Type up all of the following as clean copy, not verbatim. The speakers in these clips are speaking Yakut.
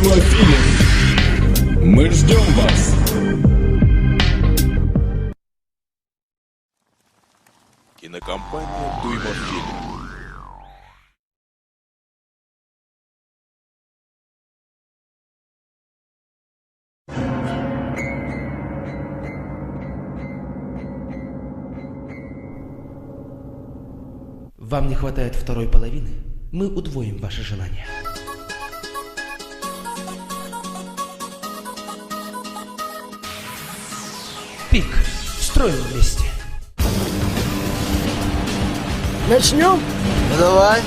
Туйма Фильм. Мы ждем вас! Кинокомпания Туйма Фильм. Вам не хватает второй половины? Мы удвоим ваше желание. Пик. Строим вместе. Начнем? Ну давай.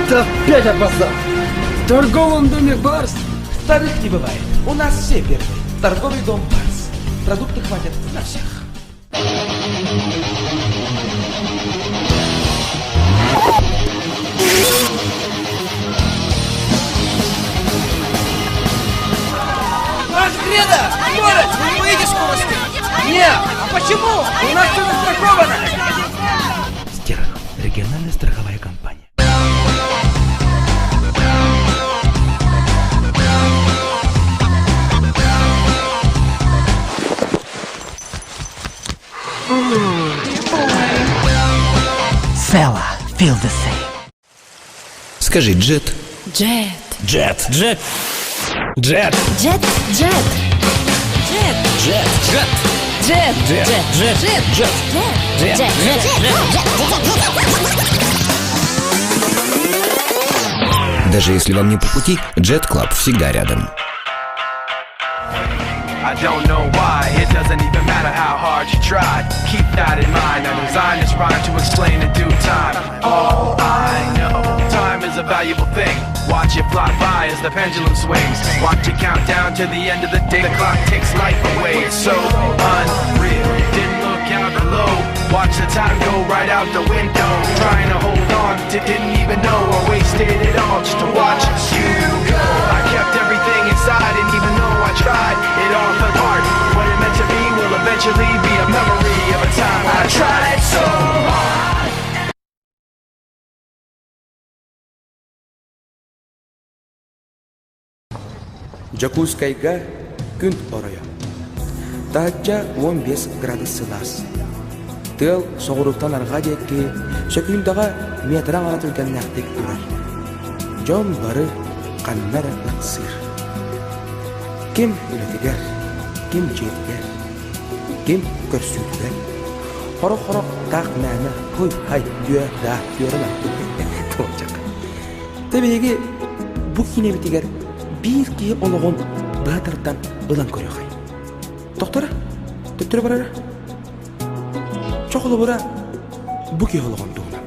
Да опять опоздал. В торговом доме Барс. Вторых не бывает. У нас все первые. Торговый дом Барс. Продукты хватит на всех. Наш Греда! Скорость! Вы не боитесь скорости? Нет! А почему? У нас все застраховано! Стерх. Региональная страховая компания. Села, feel the same. Скажи Джет. Джет. Джет. Джет. Джет. Джет. Джет. Джет. Джет. Джет. Джет. Джет. Джет. Джет. Джет. Джет. Джет. Даже если вам не по пути, Jet Club всегда рядом. I don't know why, it doesn't even matter how hard you try. Keep that in mind. I designed this rhyme to explain in due time. All I know, time is a valuable thing. Watch it fly by as the pendulum swings. Watch it count down to the end of the day. The clock takes life away. It's so unreal. Didn't look out below. Watch the time go right out the window. Trying to hold on to didn't even know I wasted it all just to watch you go. I kept everything inside, and even though I tried, it all fell apart. What it meant to be will eventually be a memory of a time I tried so hard. Дьокуускайга күн оройо. Таһырдьа 15 градус сылаас. Тыал соҕурууттан арҕаа диэки сөкүүндэҕэ метр аҥара түргэннээхтик үрэр. Дьон бары ханна эрэ ыксыыр. Ким үлэтигэр, ким дьиэтигэр, ким көрсүүтүгэр. Хорох-хорох таах мээнэ хуй-хай дүө-даа түөрэ туолчак. Тэ биһиги бу киинэбитигэр биир киһи олоҕун быһа тардан ылан көрүөхэй. Тохтора, төттөрү барара. Чохолобура бу киһи олоҕун туһунан.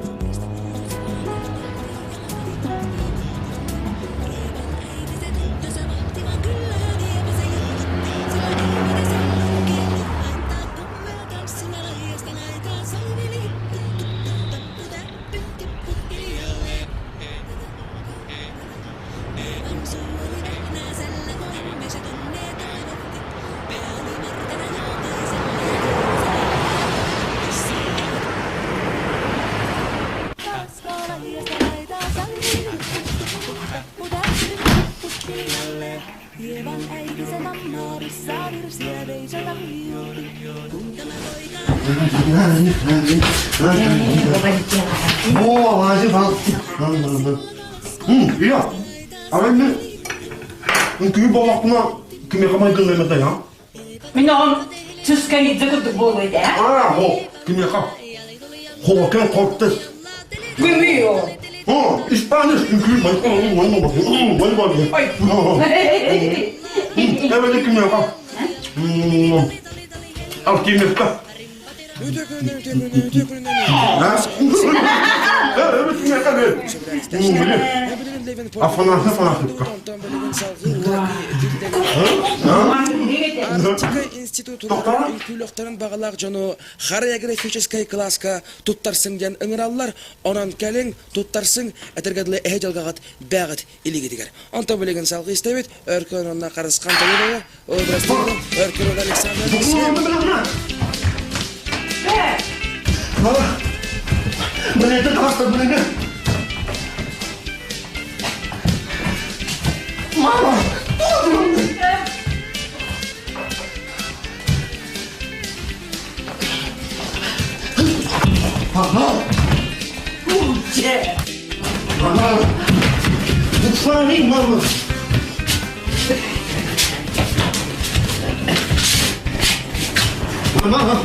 Iya, арай мин үҥкүү буоллахпына кимиэхэ майгынныам этэй, а? Мин оҕом Цусканидзе курдук буолуо этэ, а? А, о, кимиэхэ? Хоакин Кортес. Күмүү ол. О, испанец үҥкүү Ой. Эбэтэ кимиэхэ? Артемьевка. Афанасий Афанасьевка. Арктика институтугар үҥкүүлүөхтэрин баҕалаах дьону хореографическай кылааска туттарсыҥ диэн ыҥыраллар. Онон кэлиҥ, туттарсыҥ, этэргэ дылы эһэ дьылҕаҕыт бээҕит илигитигэр. Онтон билигин салгыы истэбит. Өркөн уонна Харысхан Тойонова, образтыылар Өркөн уонна Александр Алексеев. Билете таҕыстым, Мама! Мама! Мама! Funny, мама! Мама!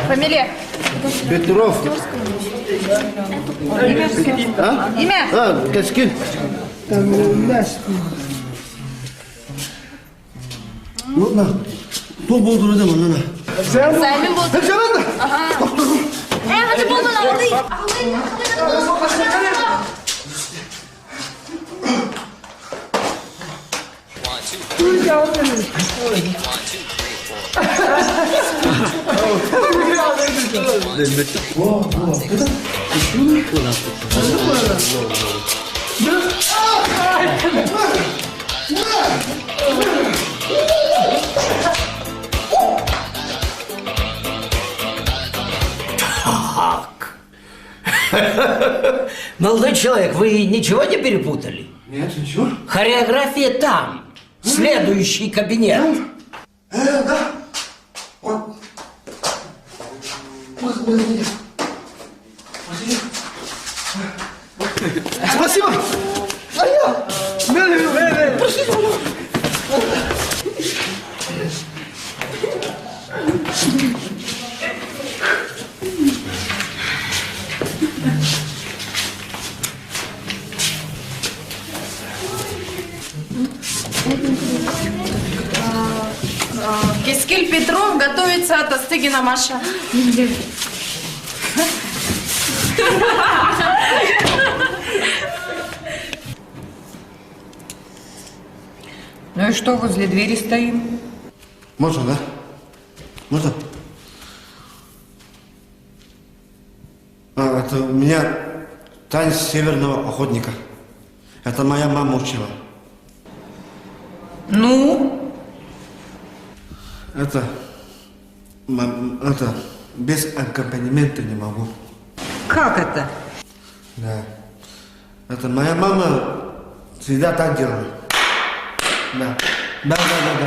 Фамилия? Петров. Имя? А? Имя? А, Каскин. На. Тол болдур эдем анна. Саймын болду. Ага. Э, hadi болдун, алды. Молодой человек, вы ничего не перепутали? Нет, ничего. Хореография там. Следующий кабинет. Да. Спасибо. А я? Простите, Кискиль Петров готовится от Астыгина Маша. Ну и что, возле двери стоим? Можно, да? Можно? А, это у меня танец северного охотника. Это моя мама учила. Ну? Это, это, без аккомпанемента не могу. Как это? Да. Это моя мама всегда так делала. Да. Да, да, да, да.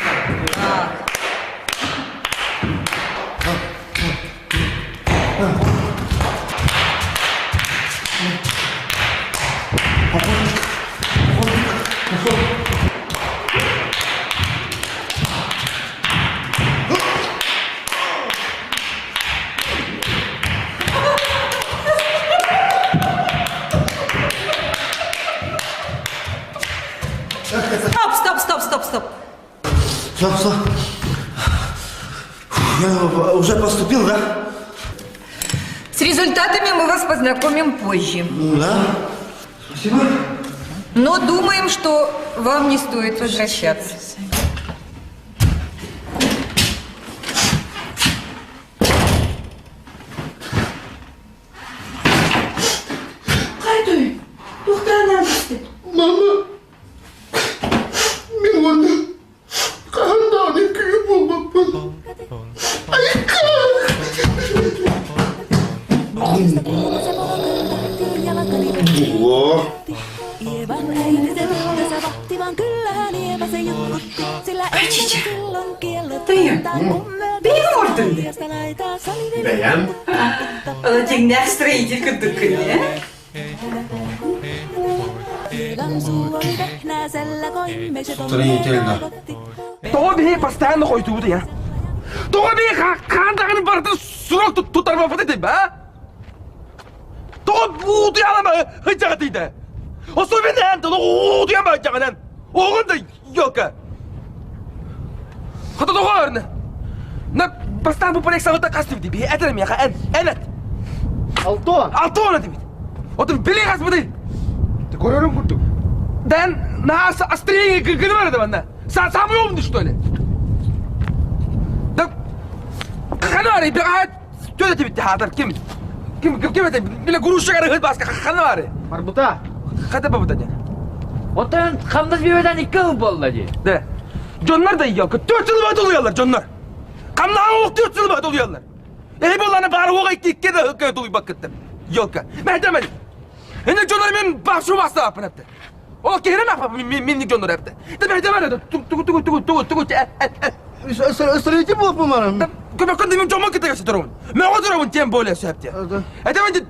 Стоп, стоп, стоп, стоп, стоп. Стоп, стоп. Я уже поступил, да? С результатами мы вас познакомим позже. Да. Спасибо. Но думаем, что вам не стоит возвращаться. Мама, мен оны қандағын күйі болмаппын. Айка! О! Бэйэм. Дьиҥнээх строитель курдуккун, Строитель, да. Тоҕо биһи постоянно хойутуубут я? Тоҕо биһи хаан даҕаны барытын срок туттарбаппыт этим, а? Тоҕо уутуйалама сылдьаҕытый Особенно эн тоҕо уутуйама сылдьаҕынан. Оҕун да елка. Хата тоҕо өрнө. На бастаан бу проект саҕыта хас түбүтүй биһи этэр миэхэ эн эн эт. Алтон. Алтон этибит. Отun били хас быдый. Көрөрүн курдук. Дэн на острее гына барды манна. Самый умный что ли? Да хана бары бир төдө тибитти хаатар ким? Ким ким это биле грузчик арыгыт баска хана бары. Барбыта. Хата бабыта ден. Оттон хамнас бибеден икки ыл болла ди. Да. Дьоннор да елка. Төрт жыл бата улуялар дьоннор. Хамнаан оқ төрт жыл бата улуялар. Эһи болланы бары оға икки икки да ыкка тулуйбаккыттым. Елка. Мәһдәмәл. Эне дьоннор мен башу баста апын әпті. Ол керем апа мен дьоннор әпті. Да мәһдәмәл тугу тугу тугу тугу тугу Строите было по-моему. Көмөккөн мен жомон кете кесе турабын. Мөҕө турабын тем более сөпте. Это мен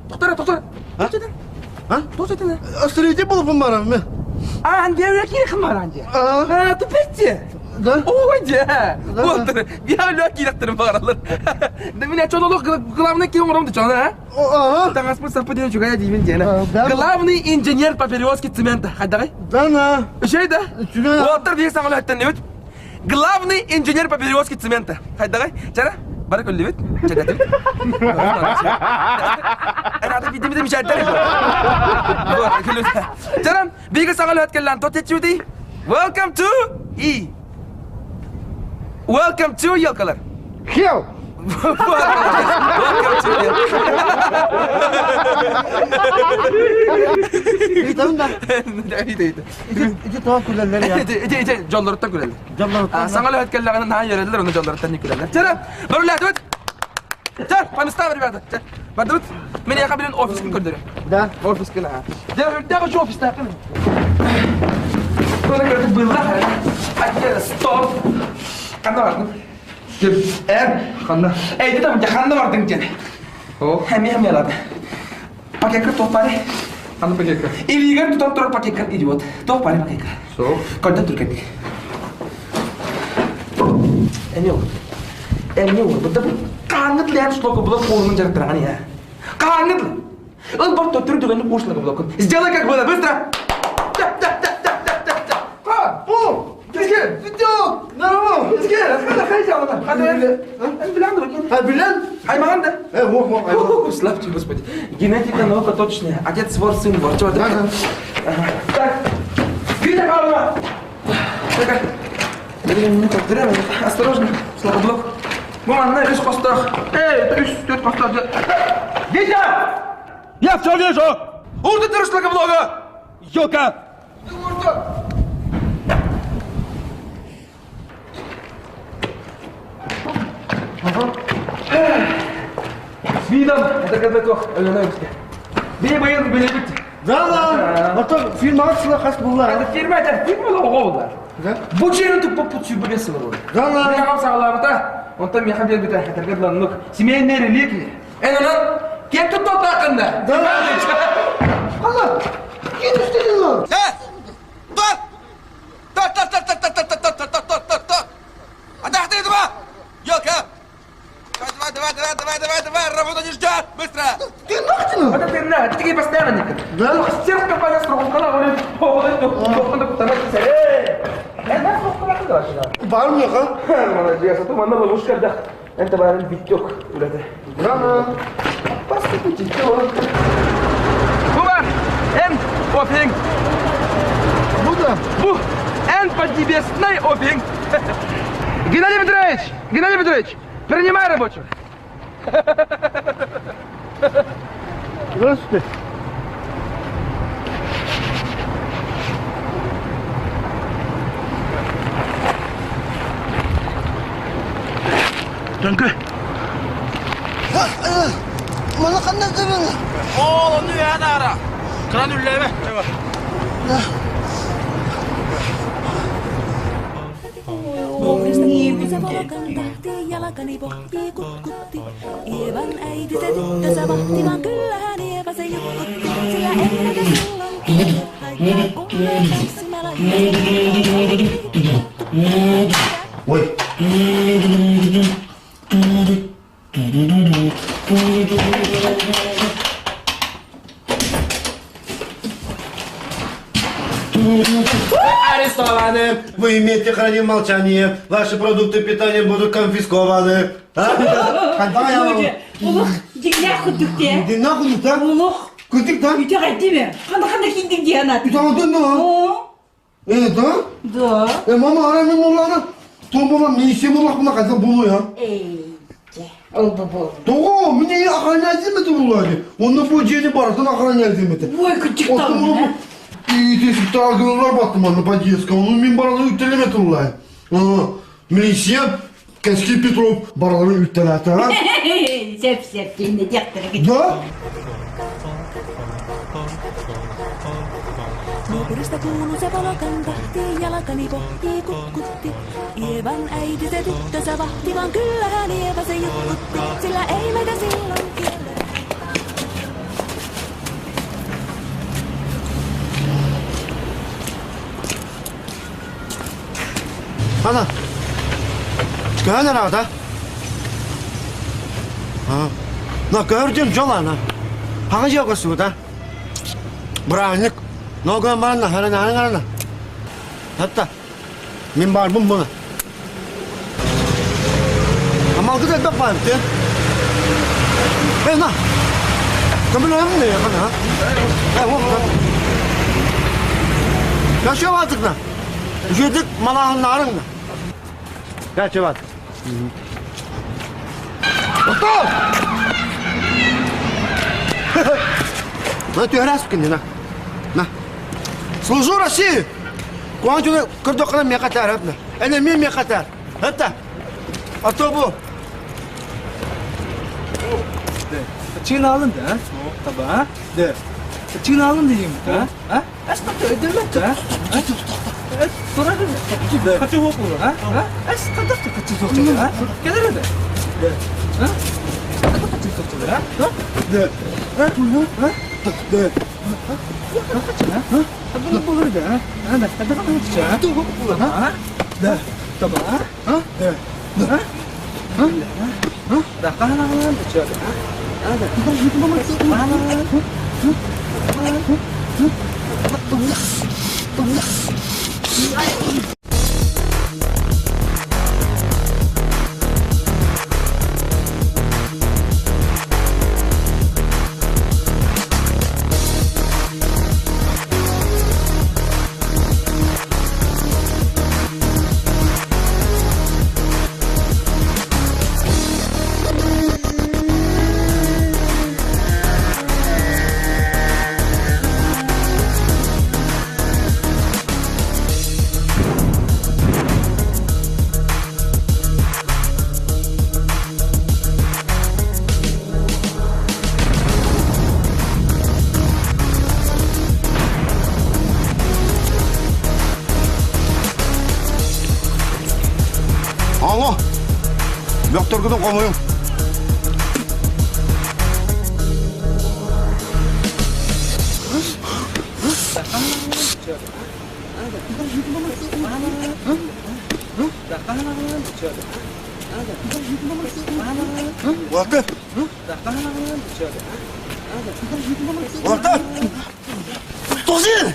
Тоқтара, тоқтара. А? Тоқтара. Строите было по-моему. А, Анде, кирхым бар Анде. А, тупетте. Да? Ой, да. Вот, я легкий доктор баралар. Да меня что лох главный кем ром ты а? Ага. Там аспы сапы чугая дивин дена. Главный инженер по перевозке цемента. Хай Да, на. Şey да? Вот, бир саңа өттен небет. Главный инженер по перевозке цемента. Хай давай. Чара. Барак өллүбүт. Чагатып. Ана бити бити мишаттар. Чара, биги саңа өткенлән тот етчүди. Welcome to E. Welcome to Yelkalar. Hell. Welcome to Ыйтабын да. Иди, иди. Ити тоға күләлләр я. Иди, иди, иди, жолларыттан күләлләр. Жолларыттан. Саңа өткенләрен наһа йөрәлләр, оны жолларыттан не күләлләр. Чара, берләт өт. Чар, по местам, ребята. Чар. Бардыбыт. Мен яка билен офискин көрдөрөм. Да. Офискин, а. Да, хочу офис так. Көне көрдүк быйлар. Ай, стоп. Канда бардың? Эр, канда. Эй, дедим, канда бардың ден. О, хәми хәми алады. Пакетка тоқ пари. Аны пакетка. Илигер тутан турар пакетка идиот. Тоқ пари пакетка. Со. Көрдөн түркәдик. Эме ол. Эме ол. Бу қаңыт лән шлока була қолының жарықтырған я. Қаңыт. Ыл бар төттүрү дүгәнне куршлага була. Сделай как было, быстро. Да, да, да, да, да, да, да. Ха, бу. Кизге. Видео. Здорово. Кизге. Хада хайжа ана. Хада. Билан А, билан? Аймаган да. Э, во, во, аймаган. Слава тебе, Господи. Генетика наука точная. Отец вор, сын вор. Чего ты? Так. Витя Павлова. Так. Осторожно, слабоблок. Бу манна үс костах. Эй, үс, төрт костах. Витя! Я все вижу! Урды тұрыш шлакоблога! Елка! Урды! Видом, это когда тох, Бей байын билебит. Да, да. А то фильм аксыла хас буллар. Это фирма, это фирма лоғолдар. Да? Бу жерин туп пут сүрбеген сылы. Да, да. Мен ағам сағалабыта. Онтан мен хабер бит, хатырга ланнук. Семейный реликвия. Эн онан кем тут тот ақында? Да. Алла. Ким үстедin lan? Э! Тор! Тор, тор, тор, тор, тор, тор, тор, тор, тор, тор, тор, тор! Отдохни, два! Ёлка! Давай, давай, давай, давай, давай, давай, работа не ждет! Быстро! Ты нахрен? Вот это на, это такие постоянно никак. Да? Всех компания строгала, говорит, Бар mı yok ha? Молодец, а то манна ловушка да. Это баран битек, улета. Да. Поступите, Бу бар, эн офинг. Бу да. Бу, эн поднебесный офинг. Геннадий Петрович, Геннадий Петрович, принимай рабочих. Здравствуйте. Дөнкө. Мана қандай дебен? Ол, onu ya ara. Kıran ülleme. Jalkani pohjii kutkutti. Ievan äiti se tyttönsä vahti, vaan kyllähän Ieva se jutkutti. Sillä emme silloin haittaa, kun me tanssimalla Ой. Арестованы! Вы имеете хранить молчание. Ваши продукты питания будут конфискованы. А? Улух, дигнях күдүкте. Дигнях күдүк, да? Улух. Күдүк, да? Үтө кайдыме? Кандай кандай кийдиң? Диана. Да, да. Э, да? Да. Э, мама, ара мен болланы. Том бола, мен исем боллақ бұна қайда болу я? Эй, ол бу бол. Того, мне охранять это было. Он на подъезде баратын охранять это. Ой, күтік Тагылар баттым аны подъездка. Оны мен бараны үттелемет олай. Милиция Кәски Петров бараларын үттеләті, а? Сеп сеп дейін дияқтыры. Да? Naapurista kuului se valokan tahti, jalkani pohtii kutkutti. Ievan äiti se tyttönsä vahti, vaan kyllähän Ieva se jutkutti, sillä ei meitä silloin kielletty. Ана, көһөн араата. На көрдүм жол ана. Хага жок сууда. Браник. Ноган барна, харана харана. Hatta мен барбын бұны. Амалгы да баппайм те. Э, на. Көмүлөм не яхана? Э, вот. Yaşıyor artık na. Üşüdük malahın narın na. Yaşıyor artık. Otur! На ты раз на. На. Служу России! Куанчуны кырдокына мекатар хапна. Эне мен мекатар. Хапта. А то бу. Чын алынды, а? Таба, а? Чын алынды деймін, а? А? Әс қатты өділмәтті, а? Тұрады, қатты оқылы, а? Әс қандақты қатты соқты, а? Келер еді. А? Қатты соқты, а? Да. А? А? Да. Алло. Бөктөргүдөн комуюм. Уларты. Уларты. Тозин!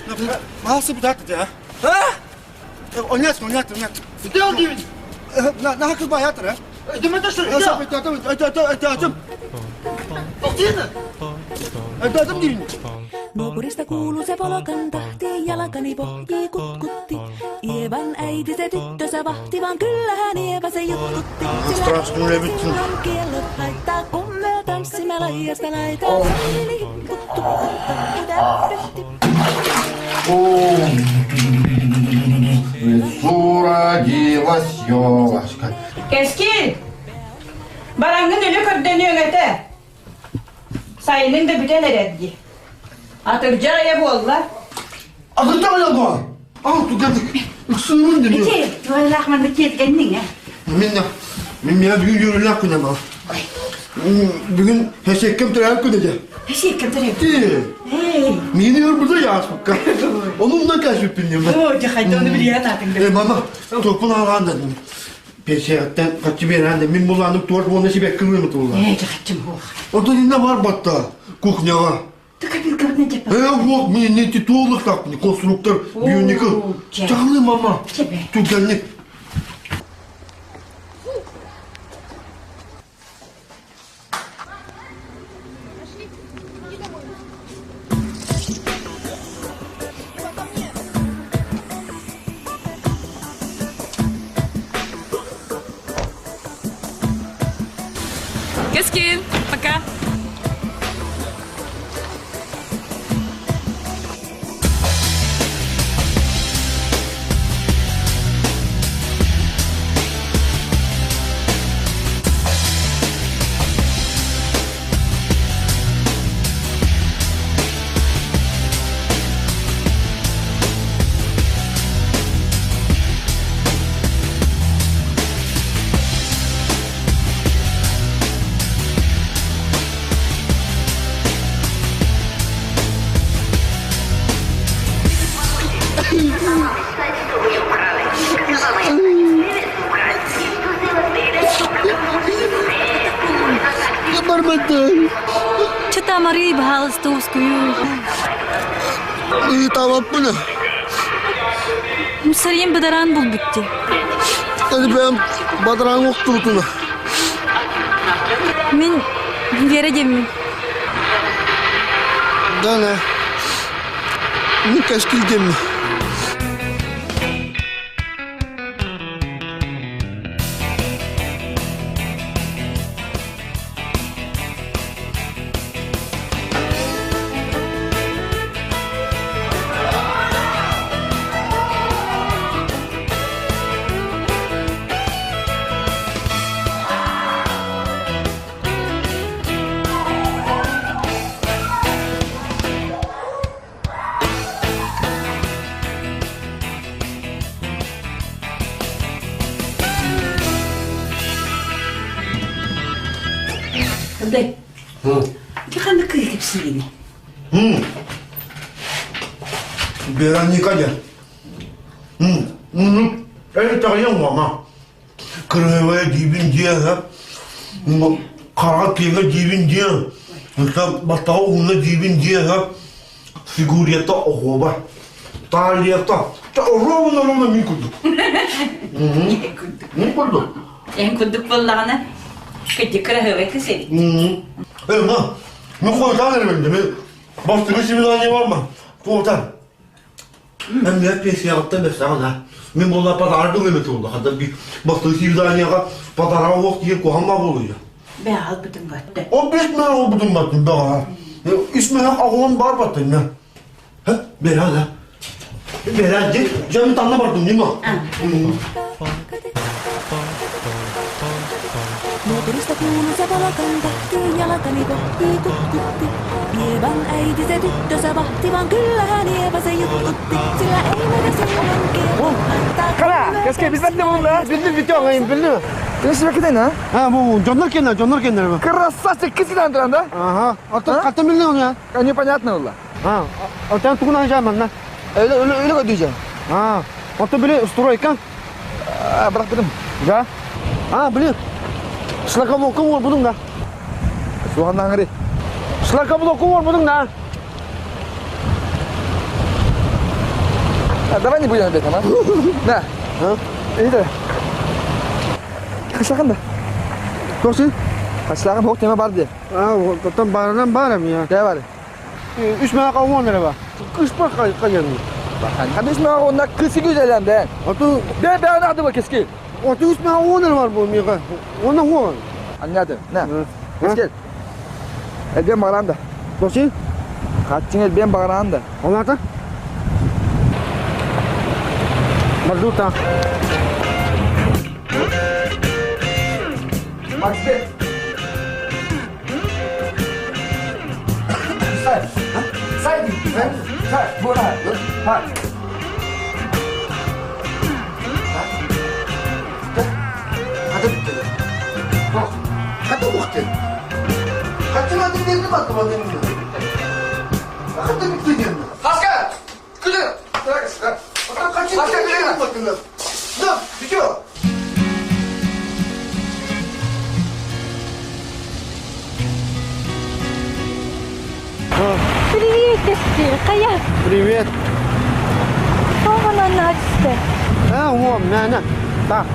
Масы бутаты, а? А? Онят, онят, онят. Сделал девять. На, на, как баятыр, а? Naapurista kuului se volokan tahti, jalkani pohjii kutkutti. Ievan äiti se tyttönsä vahti, vaan kyllähän Ieva se jutkutti. Sillä Страшно ei любит. silloin kiellot haittaa, kun me tanssimme laidasta laitaan. Saili kuttu, kuttu, В лесу родилась елочка. Кэскил! Бараңгын өлі көрдөнүөҥ этэ. Сайынын да бүтэн эрэрди. Атырдьах ыйа буолла. Атырдьах ыйа дуо? Аа, тугадык. Ыксыырын дemi. Ити, туайлаах маннык киэргэнниҥ ээ. Мин мин миэ бүгүн үөрүүлээх күнэ мал. Бүгүн хэсеккем төрөөбүт күнэ дьэ. Хэсеккем төрөөбүт. Ти. Мини өрбүтэ яаспыкка. Ону мына кәсіппін дем. О, жахайда оны билиэн атың Э, мама, топун алған да. Пенсияттан качы берен де мин буланып туар оны себек кылымы тула. Э, жахачым ох. Ото не бар батта кухняга. Ты копилка не Э, вот, мне не титулых так, не конструктор, бионикл. Чахлы, мама. Тугальник. Кэскил, пока. Чата Мария, пожалуйста, ускую. Ыытабаппын. Мусарин бадаран булбутти. Бэм бадаран охтубутуна. Мин Вера деммин. Дана. Мин кэскил деммин. Кандай? Ити ханна кыыс кэпсиигини? Вероника диэн. Эн итэҕэйиэҥ уома. Кырыһыбайа диибин диэн, хараҕа киэҥэ диибин диэн, баттаҕа уһуна диибин диэн, фигурията оһуоба, талията ровно ровно мин курдук. Мин курдук. Эн курдук буоллаҕына, кырдьык кыраһыабай кыс эбит. Э, ма, ну хуйтан эрэ мен бастыгы свидание бар ма? Хуйтан. Мен мен пенсияҕыттан бэрсэҕин а. Мин буолла подарок ылыам этэ буолла. Ханна би бастыгы свиданиеҕа подарок уох диир куһаҥ ма буолуйа. Бээ албытын батта. О бес мэ албытын баттын баҕа. Үс мэ аҕуон бар баттын мэ. Бера да. Бера ди. Жамын танна бардым нима. Naapurista kuului se polokan tahti, jalkani pohtii kutkutti. Ievan äiti se tyttönsä vahti, vaan kyllähän Ieva se jutkutti. Sillä ei meitä silloin kieltä. Кара, кәске обязательно буолла, а? Билдим битё аңайым билдим. Ты себе а? А, бу дьоннор кеннер, дьоннор кеннер. Красавчик, кисидан туран, да? Ага. А то билдим оны я. Непонятно было. А, а тен тугун анжаман на. Öyle öyle öyle ödeyeceğim. А, а то били стройка. А, бырахтырым. Да. А, блин. Шлакоблокум var bunun da. Суғаннан гри. Шлакоблокум var bunun da. А, давай не будем об этом, а? Да. Это. Хашлахан да. Тосын? Хашлахан хоқ тема бар де. А, там барынан барам я. Да бар. Үш мә қауын лира ба. Кыш бар қайын. Ханды үш мә онна кысы güzel ben. Аты Ben ben adı var keski. Аты үш мә он лира бар бұл меға. Онна он. Anladım. Ne? Кескел. Elben bağıran da. Тосын? Хатчың elben bağıran da. Олата? Мардута. Максим. Сай. Сай. Сай. Сай. Бура. Хай. Хата ухты. Хатчың дедин баттым адым. Хата битти дедин. Хаска! Күлі! Хаска күлі! Да, битё. Привет, Кэскил, хайа? Привет. Тоҕо начисте. А, о, мәне. Так,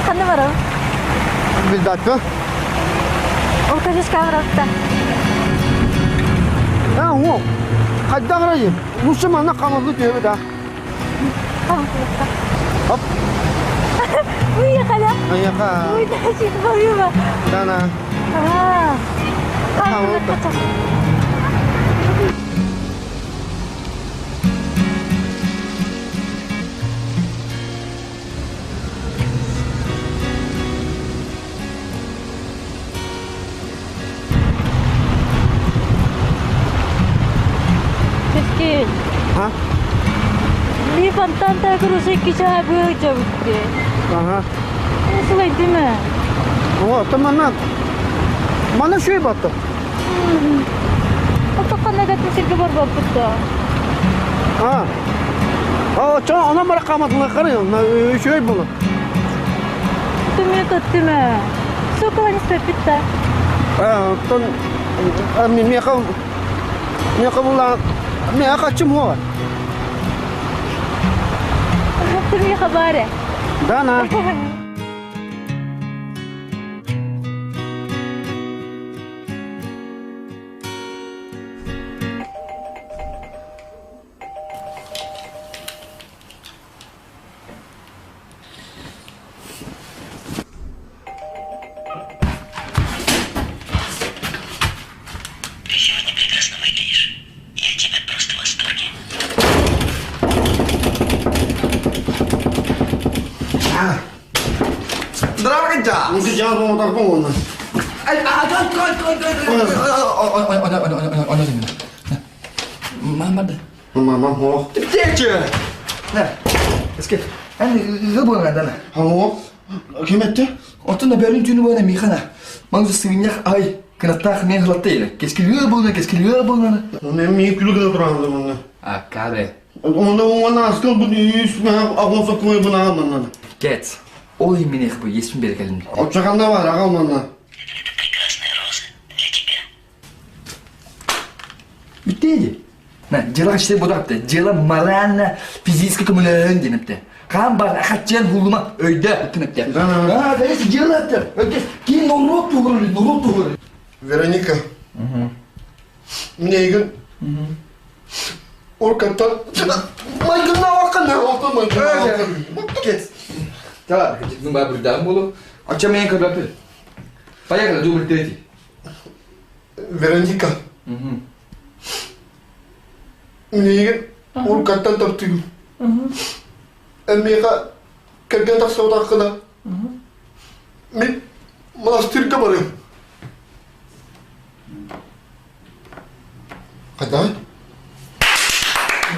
Ханна барабын? билбэккэ. Ол кадишка барабыта. А, о, хайдах эрэ Лучше манна хамаллы түһэбит, а. Оп. Уехали. Айака. Ой, дальше баһыыба. Дана. Аа. Кэскил. А? Ми фонтан грузы кича быжабытты. Ага. Сылайдым ээ. О, то манна Манна шүй батты. Отоххонно сиргэ барбаппыт да. А. А, чо, она мара каматына карай, үчүгэй буолар. Түмү көттүм ээ. Соколан испэппит да. А, оттон миэхэ миэхэ була миэхэ хаччым хуа. Миэхэ баар Да, на. Ты сегодня прекрасно выглядишь. Я от тебя просто в восторге. Здравствуйте! Оттон бөрүн түүнү буона михана. Маңзы сыгыннях ай кынаттаах мен хылатта иле. Кескилге буолна, кескилге буолна. Мен миин күлүгүнө туран мына. А кабе. Онда оңана аскыл бу үстүнө агонсо кой буна мына. Кет. Ол именех бу есмин бергелим. Очаганда бар ага мына. Үттеди. На, дела иштеп бодапты. Дела морально, физически көмөлөн денепти. Кан бар ахатчан хулума өйдө үтүнепти. А, конечно, дела Өйдө кийин нурот тугуру, нурот тугуру. Вероника. Мне игин. Оркаттан. Майгына вакына, окон майгына. Кет. Давай, ну бабы дам болу. А чем мен көрөпү? Поехали, дубль третий. Вероника. Мне игин оркаттан таптыгым. Эммиха кэргэн тахсыбатаххына мин монастырьга барыам. Хайдаҕый?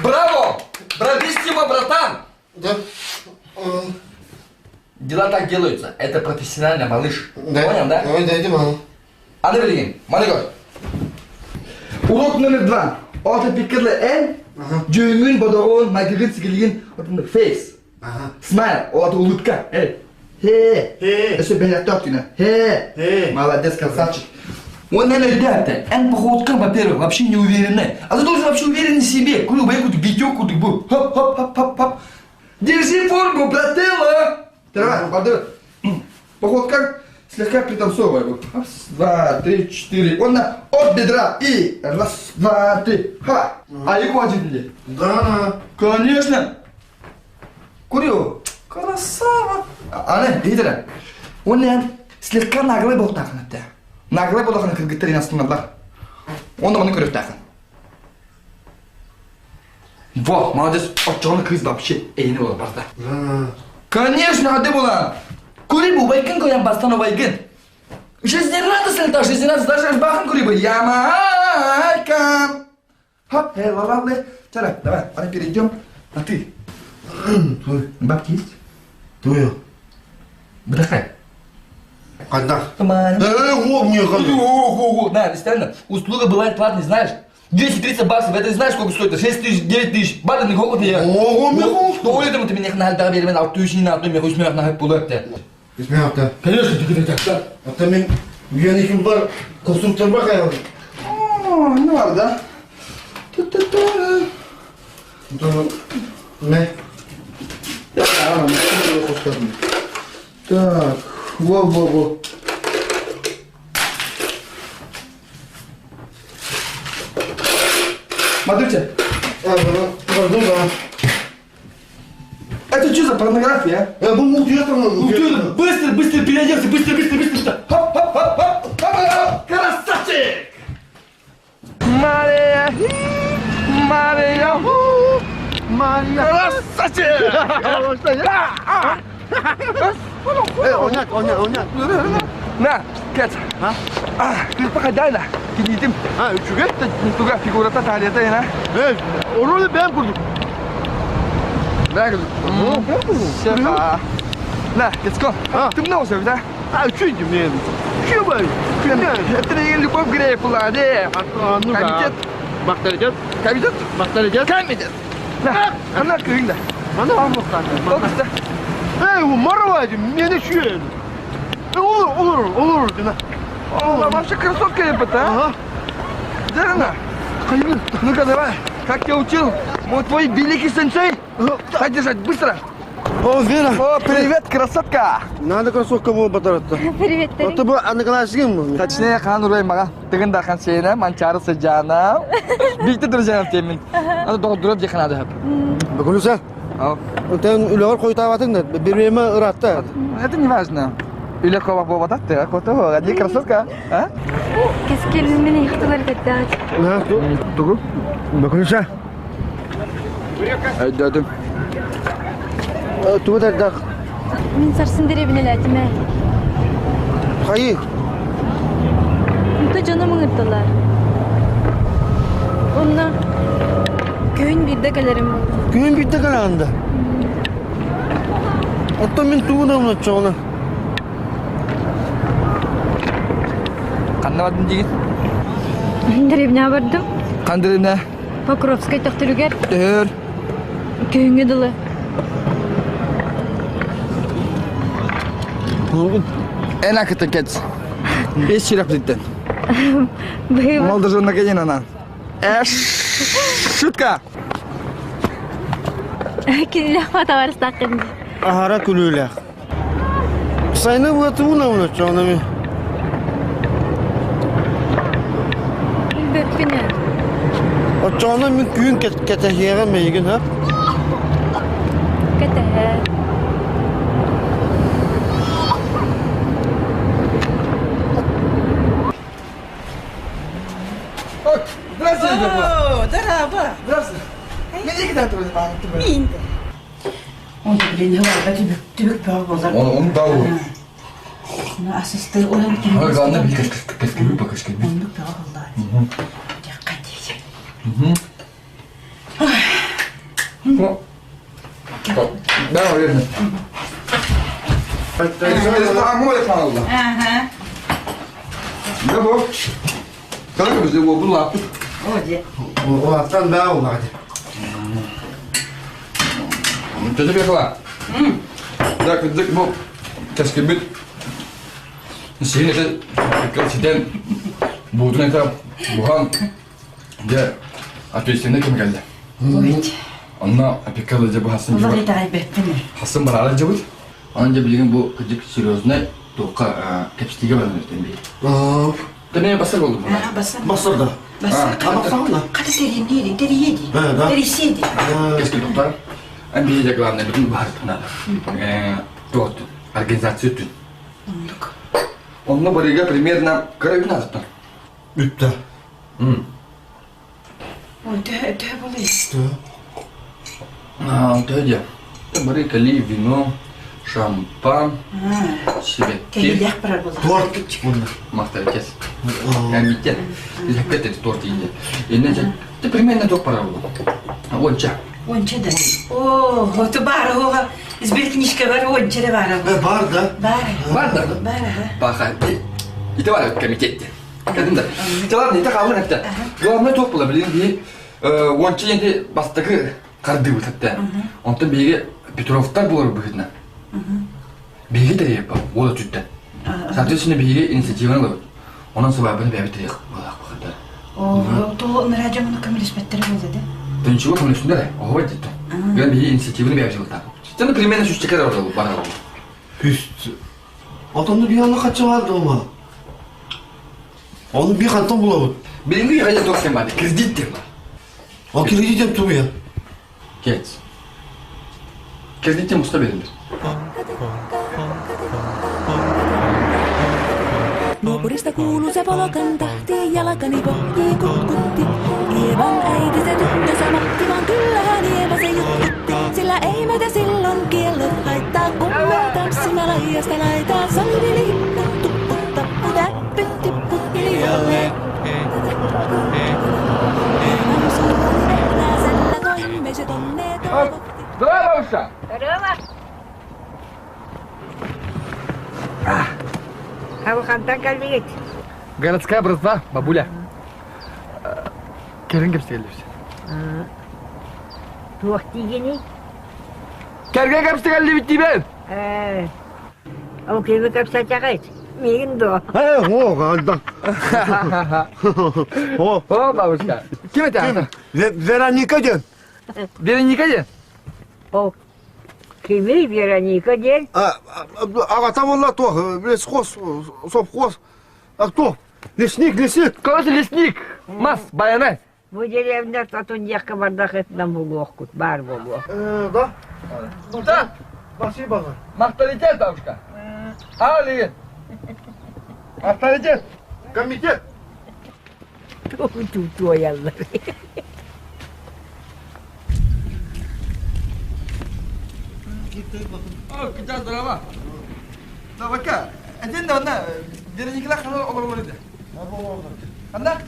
Браво! Брависсимо, братан! Да. Дела так делаются. Это профессионально, малыш. Да. Понял, да? Ой, дайте мама. Аны билигин, маны көр. Урок номер два. Ото пикерле эн, дьүҥҥүн, бодоҕун, майгыгын, сигилигин, face. Смайл, ото улыбка. Эй. Хе. Өссө бэһэттөөх түнэ. Хе. Молодец, красавчик. Он, наверное, ребята, эн походка, во-первых, вообще не уверены. А ты должен вообще уверен в себе. Курю, байку, ты битёк, ты бу. Хоп, хоп, хоп, хоп, хоп. Держи форму, брателло. Давай, подавай. Походка слегка пританцовывай. Вот. Раз, два, три, четыре. Он на от бедра и раз, два, три. Ха. А его один ли? Да. Конечно. Курю. Красава. Аны, видели? Он слегка наглый был так на Наглый был так на кыргыттар астынналар. Он оны көрөт тахын. Во, молодец. Очоғын кыз вообще эйни болар барда. Конечно, ады була. Кури бу байкын коян бастан байкын. Жизнерадостный та, жизнерадостный, даже бахын кури бу. Ямайка. Хоп, эй, ла ла ла. Чара, давай, аны перейдем на ты. Бабки есть? Твою. Выдыхай. Когда? Э, о, мне Ого, на, действительно, услуга бывает платной, знаешь? 230 баксов, это знаешь, сколько стоит? 6 тысяч, 9 тысяч. Бады, не сколько я. Ого, мне Ну, это ты меня на да, бермен, а ты не на, ты меня хочешь на пулепте. Исмеапта. Конечно, ты так, да. Ата мен үйәнекім бар, конструктор бар қайғым. О, ну бар, да? Ту-ту-ту. Не? Так, во-во-во. Смотрите. А, да. Это что за порнография? Э, бу утуйа Утуйа, быстро, быстро переоделся, быстро, быстро, быстро. Хоп, хоп, хоп, хоп, хоп, красавчик! Мария, Мария, Мария, красавчик! Э, онят, онят, онят. На, Кэт. А, ты походай на, кинитим. А, үчүгэй? Туга фигурата талията ина. Э, ону бэм курдук. Да, На, let's go. Ты много все, да? А, үчүгэй мен. Үчүгэй. Это не любовь Грея была, не. Комитет. Бактаритет. Комитет. Бактаритет. Комитет. На, она кыында. Ана алмактан. Ол кісі. Эй, марвай, мени үчүгэй. Olur, olur, olur. О, вообще кроссовка это, а? Ага. Где она? Ну-ка, давай. Как тебя учил? Мой твой великий сенсей. Так держать, быстро. О, Вера. О, привет, красотка. Надо кроссовка было батаратта. Привет, А ты бы одноклассником? Точнее, хан урай мага. Тыгын да хан сена, манчары сыжана. Бикти друзьям темин. Аны доғдырып жеханады хап. Бүгүнүсэ. Тен үлөгөр койтабатын да, бирбеме ыратта. Это не важно. Или кова боба татты, кото, одни красотка, а? Кескелин мени ихтылар кеттаат. На, тугу. Бүгүнүсэ. Айдадым. Тугу дардак. Мин сарсын деребинелетиме. Хайы. Унта жоно мыңыртылар. Онна күн бирде келерим болду. Күн битте караганда. Оттон мен тугу да чоғына. Қанна бардын деген? Деребине бардым. Қандырына? Покровской тохтүрүгер Төр. күнгө дылы. Эн акыта кет. Бес ширақ диттен. Быйыл. Молдожонна келген ана. Э, шутка. Кинилэх матабарыстакын. Ахара күлүүлэх. Сайны була тугу да чоғына мен. Бөппүнө. Очоғына мен күн кетехиэҕэ мейигин, ха? Кетеһэ. Здравствуйте, О, дораба. Здравствуйте. Мен екі тәтті Мин де. Онда билен хаварда түбүк түбүк баа болар. Оны да ол. Асысты olan ким? Ой, главное, бил кескеби по кескеби. Ондук баа болар. Да, уверен. Ага. Да, бо. Как бы его было? Оде. Улаттан баа улады. Тетя приехала. Так, дик, бу. Кескеби. Сен это сиден. Будун это бухан. Де ответственный кем келди. Онна опекала же бу Хасан Олар жибар. итагай беппин. Хасан барара жибут. Анан же билген бу кыжык серьезный тоққа кепстиге баран эртен бей. Да мен басар болду буна. Басар. Басар да. Басар. А, Ката теринери, териеди. Да, да. Териседи. Кескил токтар. Ан бие же главное бүтүн бар надо. Тот организация түн. Онно барыга примерно карабин азыптан. Үттэ. Ой, тө тө болой. А, төдө. Бары кали вино, шампан, сибетти. Келилях барар болар. Торт. Мастер кес. Комитет. Опять торт иди. И значит, ты примерно топ пора было. Онча. Онча да. О, ото бар ога. Сберкнижка бар, онча да бар. Э, бар да. Бар. Бар да. Бар, ага. Баха. И бар комитетте. Кәдімді. Главное, это қалың әпті. Главное топ было, блин, би онча енді бастығы қарды өтіпті. Онтан беге Петровтар болар бұғытна. Беге тәреп, ол да түтті. Соответственно, беге инициативаны алып. Онан сыбабын бәбі тәреп болақ бұғытар. О, то радио муну көмөлөспөттөр болду да. Да ничего, көмөлөсүндөр, ого деді. Гүн беге инициативаны бәбі жылта. Сен примерно сүз чекер бар бар. Үст. Отонду бияны качып алды ома. Оны би кантон булабыт. Билинги хайа токсен бар, кредит деп бар. О кредит деп тугу я. Кет. Кредитте муста берилер. Naapurista kuuluu se polokan tahti, jalkani pohjii kutkutti. Ievan äiti se tyttö samahti, vaan kyllähän Ieva se jutkutti. Sillä ei meitä silloin kiellot haittaa, kun me tanssimme laijasta laitaa. Salvi lippu, tuppu, tappu, täppy, tippu, hiljalleen. Ievan suuri vehnäsellä toimme se tonne toivotti. Здорово, Здорово. А вы хантан кэллигит? Городская братва, бабуля. Кэргэн кэпсэтэ Туох диигиний? Кэргэн кэпсэтэ диибин! Ээ, ол кими кэпсэтэҕит? Миигин дуо? Э, о, альда. О, О, бабушка. Ким это? Вероника диэн. Вероника диэн? О, кими Вероника диэн? Аҕата буолла туох, лесхоз, совхоз. А кто? Лесник, лесник. Короче, лесник. Мас, баянай. Бу деревня отун диэххэ бардах этинэн булуохкут, баар буолуо. Да? Да. Спасибо. Авторитет, бабушка. Али. Авторитет. Комитет. Туойаллар. О, кытаа здорово. Давай-ка, один да одна. Вероникалаах ханна олороллор этэ. Ханна?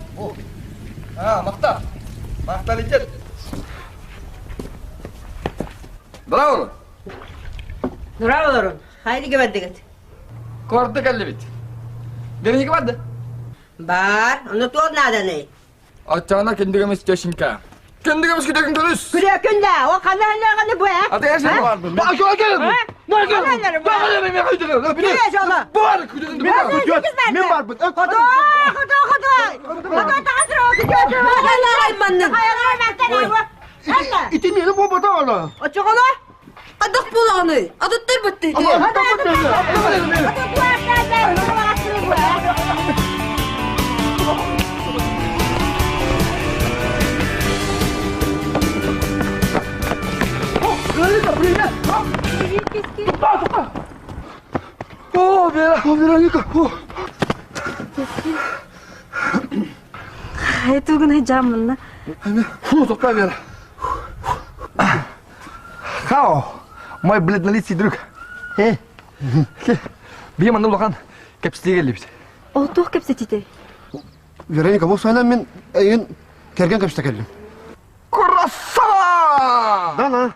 А, махта. Махталитет. Здорово. Здорово, Хайди кэбэрдигит. Куоракка кэллибит. Вероника бар да? Бар, ону туох нааданый? Оччоҕуна күндүгүмүс тещенька. Күндүгүмүс күтүгүн көрүс! Күрөкүн да, ол ханна ханна бу э? Аты эсин бар. Мен барбын. Хоту, хоту, хоту! Хоту тағасыр ол күтөтү. Ити мени буолбата ола. Очоҕоло? Адах буолаҕыный? Адыттар баттыйды. Вероника, привет! Тупа, тупа! О, Вера, о, Вероника, о! Тугун жамынна. Фу, тупа, Вера. Хао, мой бледнолицый друг. Э, биһи манна улахан кэпсэтиигэ кэллибит. Ол туох кэпсэтиитэй? Вероника, бу сайынан мин эйигин кэргэн кэпсэтэ кэллим. Красава! Да, на.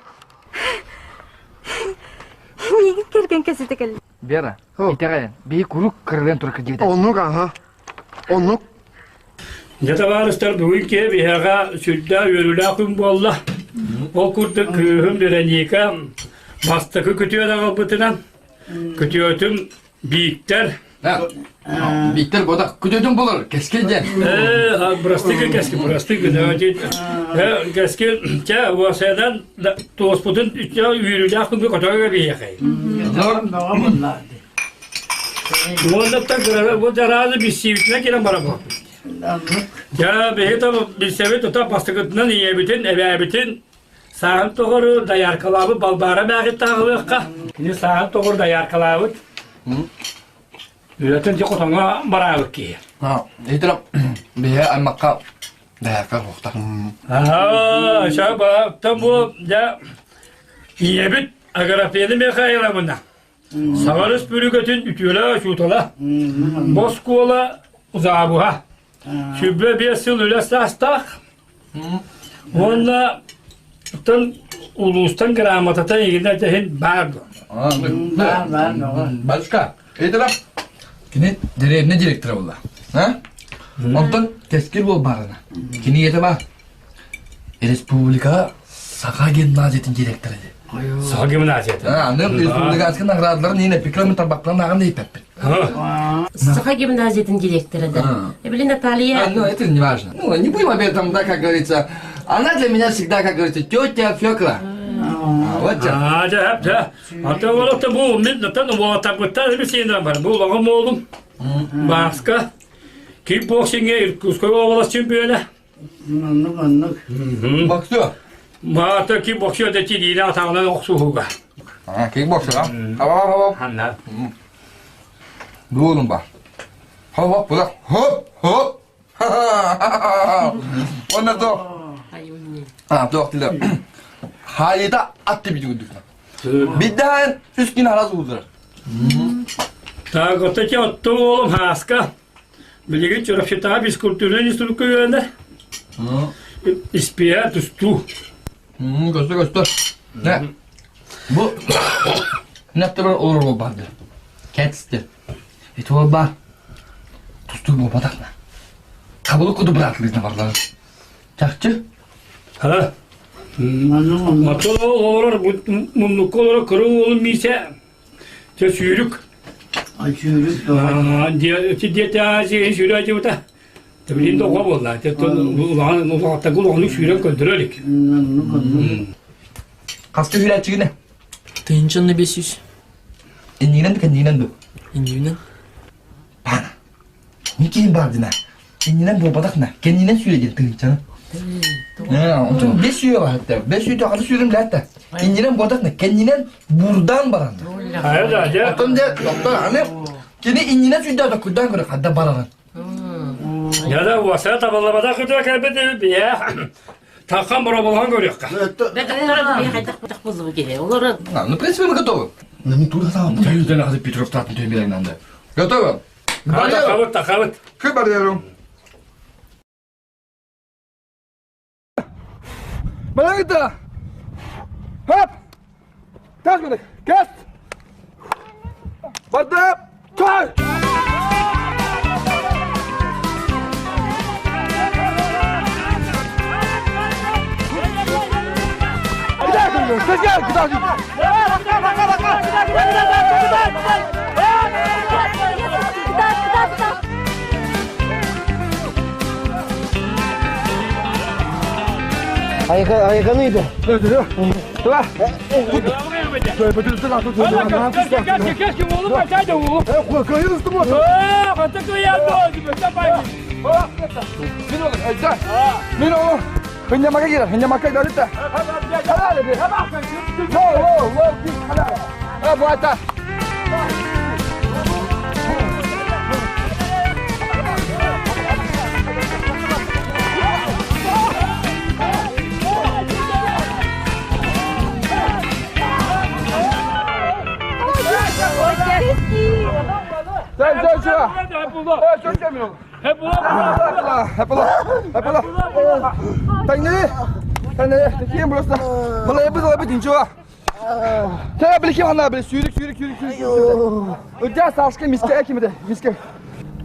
Миигин кэргэн кэпсэтэ кэллим. Вера, итэҕэйэн, биһи куруук кырылыан турар кырдьыгыта. Оннук, аха. Оннук. Дьэ табаарыстар бүгүн киһи биһиэхэ сүрдээх үөрүүлээх күн буолла. Ол курдук кыыһым Вероника бастакы күтүөт аҕалбытынан күтүөтүм Бииктэр. Бииктэр бодах күтүөтүм болор, кэскил диэн. Ээ, бырастык кэскил, бырастык кэскил, чэ, уосайдан туоспутун үөрүүлээх күнгө көтөҕө биһиэхэй. Уоннаттан кыра бу дьарааны билсиибитинэн кэлэн барабын. Дьэ, биһи да билсэбит тута бастакытынан ийэбитин, эбээбитин сааһын тоҕору дояркалаабыт Балбаара Мээхиттааҕылыахха. Кини сааһын тоҕору дояркалаабыт. Үлэтин дьэ хотоҥҥо бараабыт киһи. Итирэ биһи аймакка доярка суохта. Аа, шаба, бу дьэ ийэбит Аграфена Михайловна Саҥа өрөспүүбүлүкэтин үтүөлээх учуутала, бу оскуола заабыһа. 25 сыл үлэ саастаах уонна оттон улуустан грамотата игинэ иһин баар дуо? Батюшка, это кини деревня директора буолла. Онтон кэскил буолбаарына. Кини ийэтэ баар. Республика Саха гимназиятын директора дии. Саха гимназията. Аны республиканскай наградаларын иһин эпикрамын тарбахтарын ааҕан иһиппэппин. Саха гимназиятын директора да. Блин, Наталья. Ну, это не важно. Ну, не будем об этом, да, как говорится. Она для меня всегда, как говорится, тетя Фекла. Вот А, дьэ, дьэ. Ата уолата бу мин натан уолатарбыттан эбисиинэн бар. Бу улахан уолум. Бааска. Кикбоксиҥҥа Иркутскай уобалас чемпиона. Оннук, оннук. Боксер. Маата кикбоксер да тириинэ атаҕынан охсуһууга. Кикбоксер, а? Хоп, хоп, хоп. Ханна. Буолун ба. Хоп, хоп, була. Хоп, хоп. Онна то. А, туох тиле. Хайыта атты бити күдүк. Биддаан үс күн арас уудурар. Так, вот эти оттон уолум Хааска. Билигин Чурапчытааҕы физкультурнай институкка үөрэнэр. Испиэ тустуу. Көстө көстө. Не. Бу нәптер олорор барды. Кэтсти. Ити ол бар. Тустуу буолбатах на. Табылы куду быраатылыытына барлар. Чахчы. Ха. Мотол олорор муннукка олорор кыра уолум Миисэ. Чэ сүүрүк. Сүүрүк. Диэтэ сүүрэ дьыбыта. Билин да оҕо буолла. Улахан улааттарга улаханнык сүүрэн көрдөрө илик. Хаска сүүрээччигинэ? Тыһынчанна 500. Иннигинэн да кэннигинэн ду? Иннигинэн. Пана. Никиин бар дина. Иннинэн буолбатах на. Кэннинэн сүүрэ диэн тыһынчаны. Онтон бес сүүрэ баһатта. Бес сүүрэ ханы сүүрүм ләтта. Иннинэн буолбатах на. Кэннинэн бурдан баран. Оттон де, доктор, аны кини иннинэн сүүрдэ да курдан көрө хадда бараран. Я уаса табаллабата кытыа кэлбит бия Тахан бороболоһон көрүөххэ. Ну, в принципе, мы готовы. Ну, не тур там. Петров татын төймелерин Готовы? Тахабыт, тахабыт. Кы барыарым. Балаңыта! Хоп! Тас мені! Кес! Бардап! Чай! Айганы иде. Тула.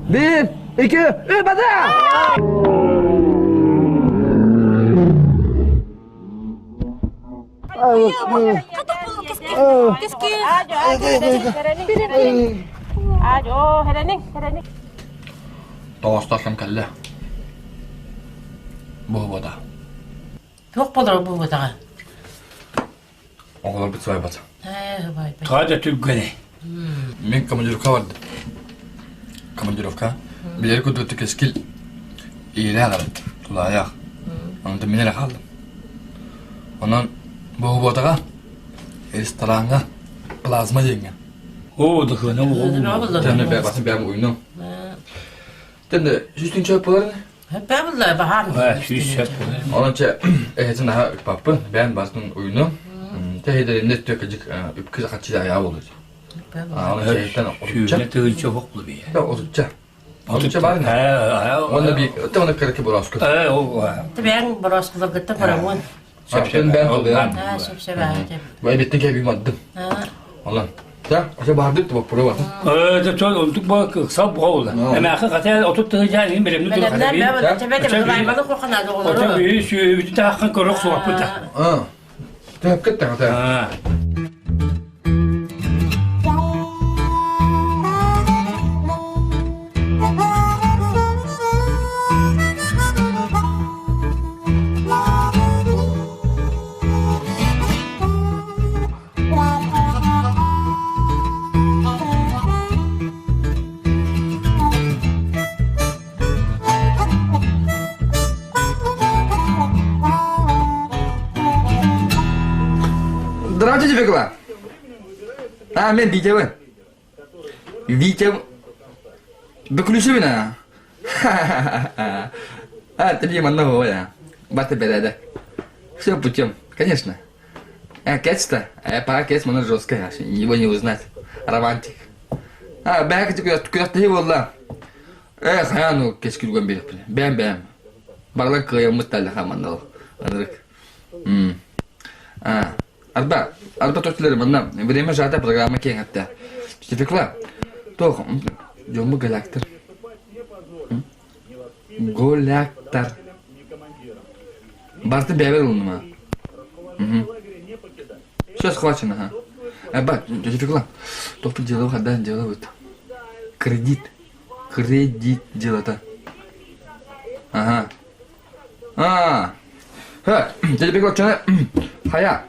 Bir, iki, üç, bada! Тоҕостор кэллэ. Буһубата. Туох болор буһубатаҕа? Оҕолор бит сыбайбат. Тоҕо түргэнэ. Мин командировка бардым. Командировка. Билэр курдук кэскил иилээх эбит. Тулаайах. Онон мин эрэ хааллым. Онон буһубатаҕа рестораҥҥа плазма диэҥҥэ. Оо, дыхына оҕо. Тэнэ бэбатын бэм уйнум. Тэнэ сүүстүн чөп болар Бэбылла баһаам. Сүүс сөп болар. Онон чэ эһэтин наһаа үппаппын, бэм бартын уйнум. Тэһидэринне төкөжүк үпкү хаччы аяа болду. Аны чэйттен отучча. Сүүнэ тыгынча хоклу бие. Отучча. Отучча бар. Онна би те оны кырки бороску. Э, ол. Тебәң бороскуларгытта барамын. Сөп бән болду. Сөп сөп аа. Бай беттен кәби маддым. Онан. Да, ошо бардык деп бура бардым. Э, да чон онтук ба кыксап буга Эмээхи хата отут тыгыжа ин беремни тур хата. Тебә тебә баймалы курканады олар. Ото би сүйөбүтү тааккан көрөк суаппыта. А. Тэп кетте хата. Здравствуйте, Фекла. А, мен Витябын. Витя... Выключи а. А, ты манна я. Бата береде. Все путем, конечно. А, Кэц-то? А, пора Кэц, манна жесткая, его не узнать. Романтик. А, бәк күрәхтәһи буолла. Э, хайаан ол кэскилгэн биэрэхпин. Бэм бэм. Барылар кыайаммыт таллаха манна ол. Ынырык. М. А, арба, арба төттүлэр манна время жата программа киэҥ этте. Фекла, туох дьомму галяктар. Голяктар. Барты бэбэр ылыныма. Все схвачено, ага. Аба, тетя Фекла, туохпут дело хаддан дело Кредит. Кредит дело-то. Ага. А, ха, тетя Фекла, чана, хая.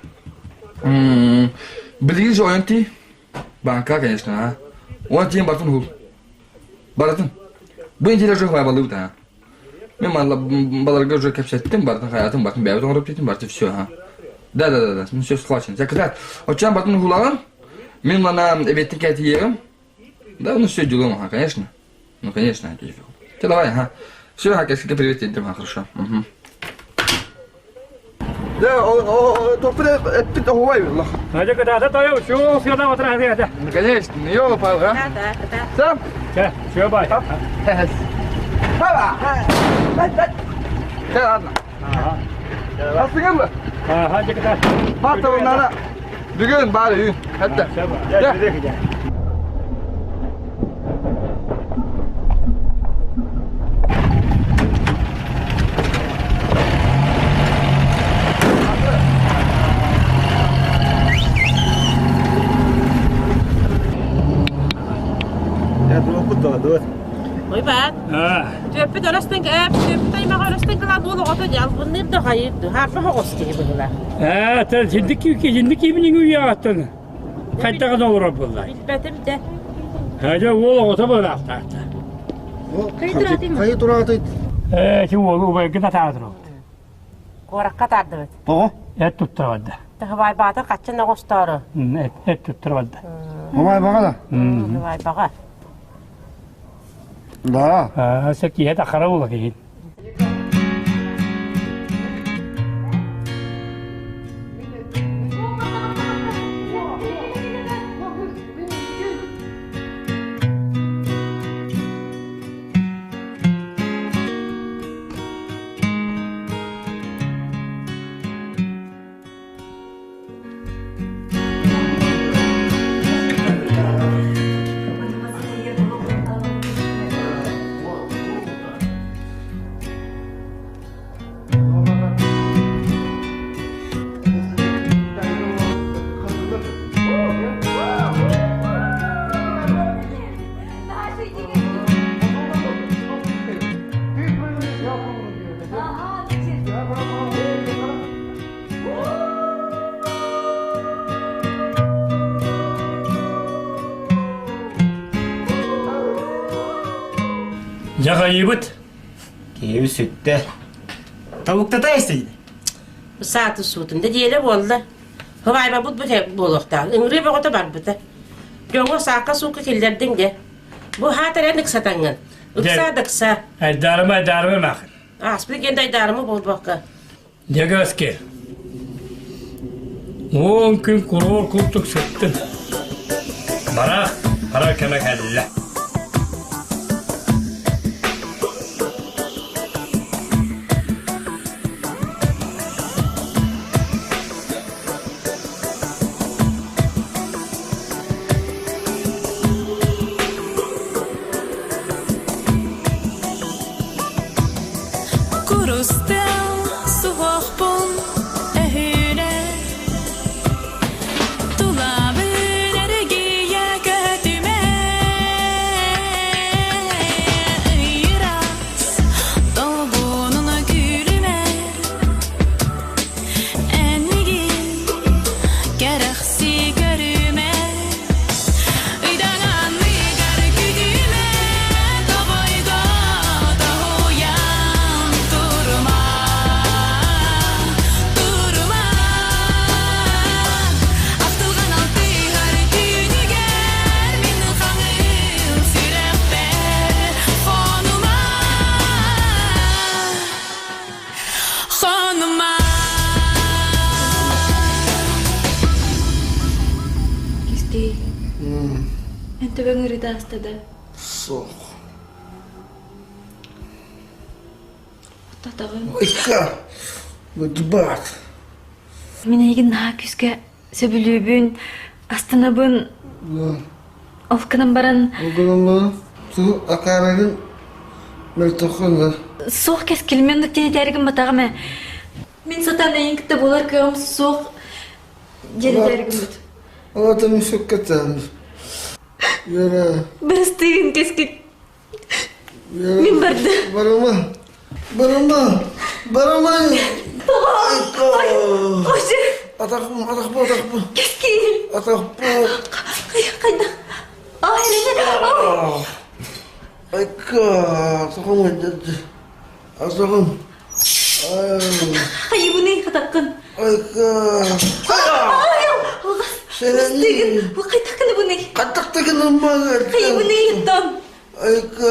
Билигин же ойон ти. Банка, конечно, а. Он тиен бартын хул. Баратын. Бу неделя уже хвайбалыбыт, а. Мен баларга уже кэпсэттим, бартын хаятым, бартын бэйэбит оҥоруп тиэтим, барты все, а. Да, да, да, да, ну все схвачено. Закрят. Оччоон бартын уһулагын, мин мана эбиэттин кэтииэҕим. Да, ну все, делом, ага, конечно. Ну, конечно, Ты давай, ага. Все, ага, кэскилгэ привет тиэрдим, ага, хорошо. Угу. Конечно, ёлы-палы, а? Да, да, да. Сам? Чэ, все, бай. Чэ, ладно. Астыгын ба? Ага, дьэ, Маттабыннана. Бүгүн баар үйүн. Хатта. Уйбаат. Түөппүт өрөстөн түөппүт аймаҕа өрөстөн кылаа буол оҕото дьалбынныыр да хайыыр ду хаарба хоҕус киһи быһыылаах. Ээ, тэн синdik синdik киибин үйэҕэттэн хайдаҕын олорор буолла. Билбэтим да. Дьэ уол оҕото быһыылаахтаахта. Хайы тураатый? Ээ, ти уолу убайгын атаара турабыт. Куоракка атаардыбыт. Тоҕо? Эт туттара барда. Тыһыбайбаата хаччын оҕостоору. Эт, эт туттара барда. Убайбаҕа да? Убайбаҕа. Да. Аа, киһи тахара буола киһин. Дьаҕайыбыт. Киһи сүттэ. Тобуктата истейді. Сааты суутун да диэлэ буолла. Хыбайбабыт бу буолуохтаах. Ыҥырыы бөҕөтө барбыта. Дьоҥҥо саакка суукка киллэрдиҥ дьэ. Бу хаатар эн ыксатаҥҥын. Ыксаа да ыксаа. Айдаарыма айдаарыма маахын. Ааспыт диэн да айдаарыма буолбакка. Дьөгөөскө. 10 күн куруор курдук сыттым. Бара, бара кэмэ кэллэ. Курустал суһуохпун өһүрэ Тулабын эргийэ көтүмэ. Эн төбөҥ ыарыыта ааста да? Суох. Оттотоҕун. Ика, быдбаат. Мин эйигин наһаа күүскэ сөбүлүүбүн, астынабын. Ол гынан баран... Ол гынан баран, туу акаарагын мөлтөххүн да. Суох кэскил, мен оннук диэн этээри гымматаҕым ээ. Мин сатаан эйигин кытта буолар кыаҕым суох диэн этээри гыммыт. Ол мин сөпкө эттэҕим. Вера. Бырастыыгын кэскил. Мин барды. Барыма. Барыма. Барыма. Атахпын, атахпын, атахпын. Кэскил. Атахпын. Хайда. Ай, Айка, атахым айдады. Атахым. Хайыбыный хатаккын. Айка. Сенен. Хайдах гынабыный? Хаттак гынаммагар. Хайыбыный ыттан. Айка,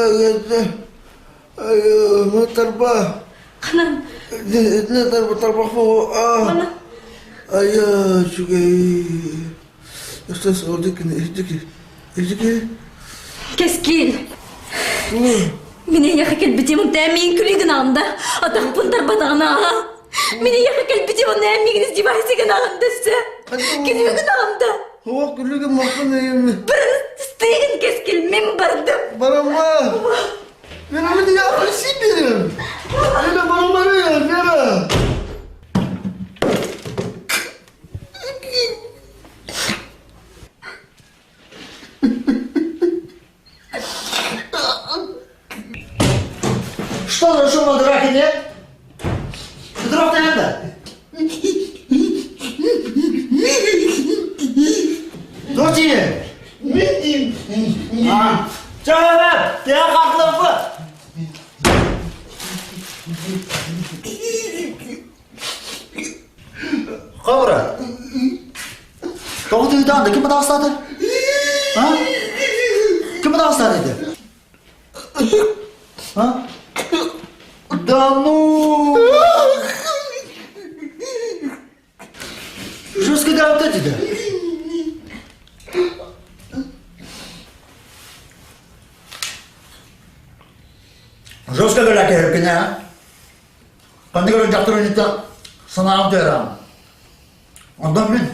ай, тарба. Ханан. Не тарба тарбахпын. Мана. Ай, үчүгэй. Өстөс олдикин, иһдики. Иһдики. Кэскил. Мин эйиэхэ кэлбитим онтон миин күлүүгүн аҕында, атахпын тарбатаҕына аҕа. Мин эйиэхэ кэлбитим онно эн миигин издевайся гынаҕын да өссө. Күлүүгүн аҕында. Суох күлүүгүн махпын эйиэми. Бырастыыгын кэскил, мин бардым. Барама. Вера, мин я Сибирь. Вера, барама, Вера. Что за шум на драке, нет? Петров, ты это? Дочи! Ча, ты как Ховра! Тоҕо тыытаан ким бытаҕастаата? А? Ким бытаҕастаата ити? А? Да ну! Жестко да ити? Жестко говоря, кэркине, а? Ханнык эрэ дьахтар ыйыта санаам тыараам. Онтон мин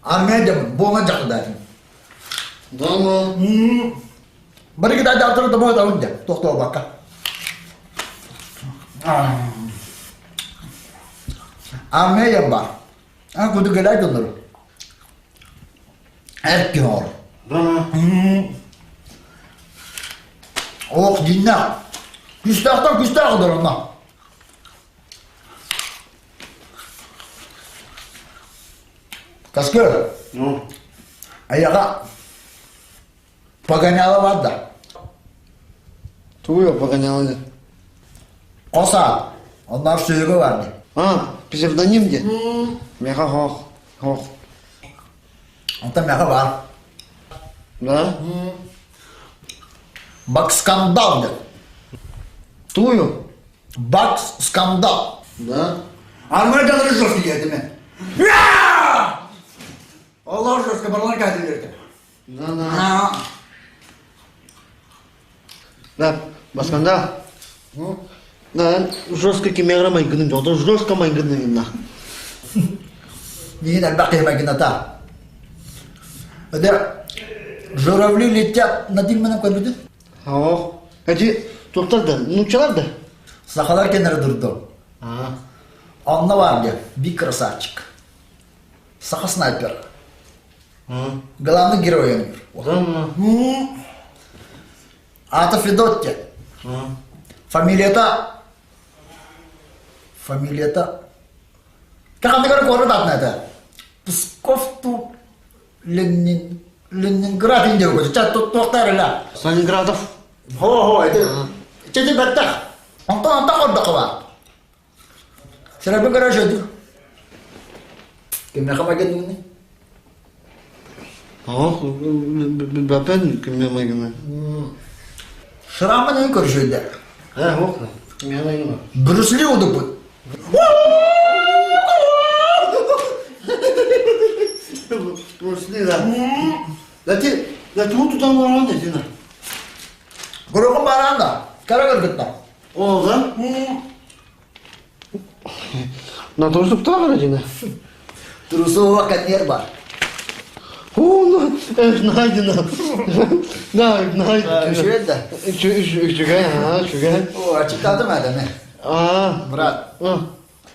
армия дьоммун, буолан дьахтардаатым. Дома. Бары кытай дьахтары тобо табын дьэ, тохтообакка. Армия дьон баар. А куду кэлээ дьоннору. Эр киһи оҥор. Ох, дьиннээх. Күстээхтэн күстээх олор онно. Каскыр. Ну. Айаға погоняла бар да. Тугу погоняла? Коса. Оннар сүйігі бар. А, псевдоним де? Меха хох. Хох. Онтон меха бар. Да? Бак скандал деп. Тую? Бак скандал. Да? Армия жадыры жестко диэтим. Олор жестко барлар кәдилерди. Да, да. Да, басканда. Да, жестко кимегра майгының жолда, жестко майгының на. Миин элбэх киһи майгыната. Өде журавли летят над именем көрбүтүн? Ох, эти туохтар да, нууччалар да? Сахалар кеннere durdu. Онно бар диye, bir красавчик. Саха снайпер. Главный герой он. Ата Федотти. Фамилията... Фамилията... Ханныгар куорат атын это? Псков ту Ленин... Ленинград инде Чат туохтар ила. Сталинградов. Хо-хо, это... Чети баттах. Онтон онтон ордоқы бар. Сірәбі гараж өді. Кимнеха магын Ох, бапен кимне магын. Шрамын ен көршөйдер. Э, ох, кимне магын. Брюс Ли удупут. Брюс Ли, да. Да ти... Да тугу тутан олорон дедина. Көрөҕүн бараан да, кара көргүттэр. О, да? На то, чтобы так родина. Трусова коньер бар. О, ну, найдено. Да, найдено. Үчүгэй да? Үчүгэй, ага, үчүгэй. О, ачыктаатым эдemi. А. Брат.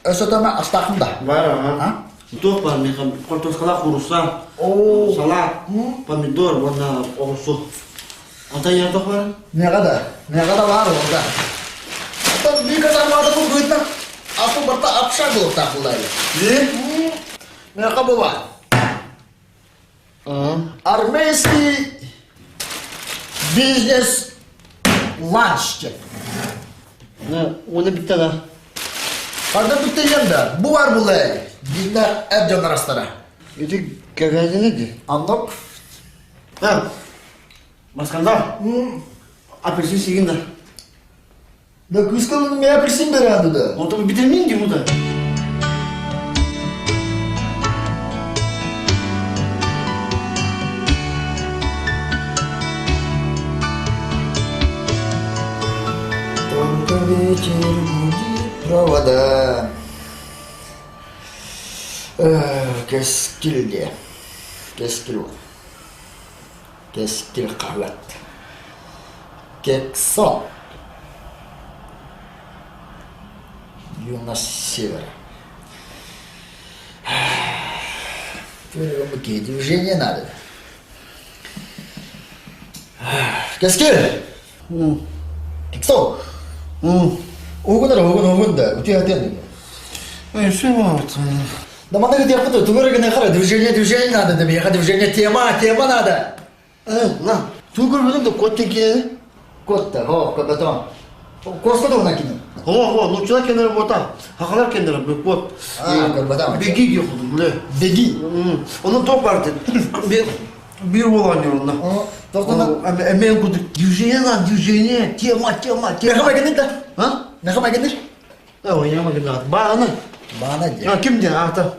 Өссө тома астаахым да. Бар, ага. Туох бар, меха картошкалаах курусса, салат, помидор, уонна оҕурсу. Ата я туох бар? Меха да, меха да бар орда. Оттон биир катармаата бу кыытна апы барта апша буолуохтаах буллайы. Меха була. Армейский бизнес ланч деп. Оны битте да. Ханна бүттейем да, бу бар булай. Диннер эр дьон арастара. Ити кэгээдине ди. Аннок. А, Маскандар. Апельсин сигин да. Да кыскалын мен апельсин беренди да. Онтон витамин ди бу да. Только вечер гудит провода. Кэскилде. Кэскил. Кэскил хаһыат. Кексо. Юность севера. Движение надо. Кэскил! Кексо! Угунар угун угун да, утуя тен. Да манна где тугу эрэ хара движение движение надо, да миэхэ движение тема тема надо. На, тугу көрбөтүм да кот киинэ. Кот да, хо, көрбөтөм. Куоска туһунан кини. Хо, хо, нууччалар кэннэрэ буота, хахалар кэннэрэ бу кот. А, көрбөтөм. Беги диye кудум, биле. Беги. Онон туох бар бир буолан онно. Эмен кудук движение на движение, тема, тема, тема. Нахама генер да? А? Нахама генер? Ой, я могу Баана. Баана диэн. А, ким диэн аата?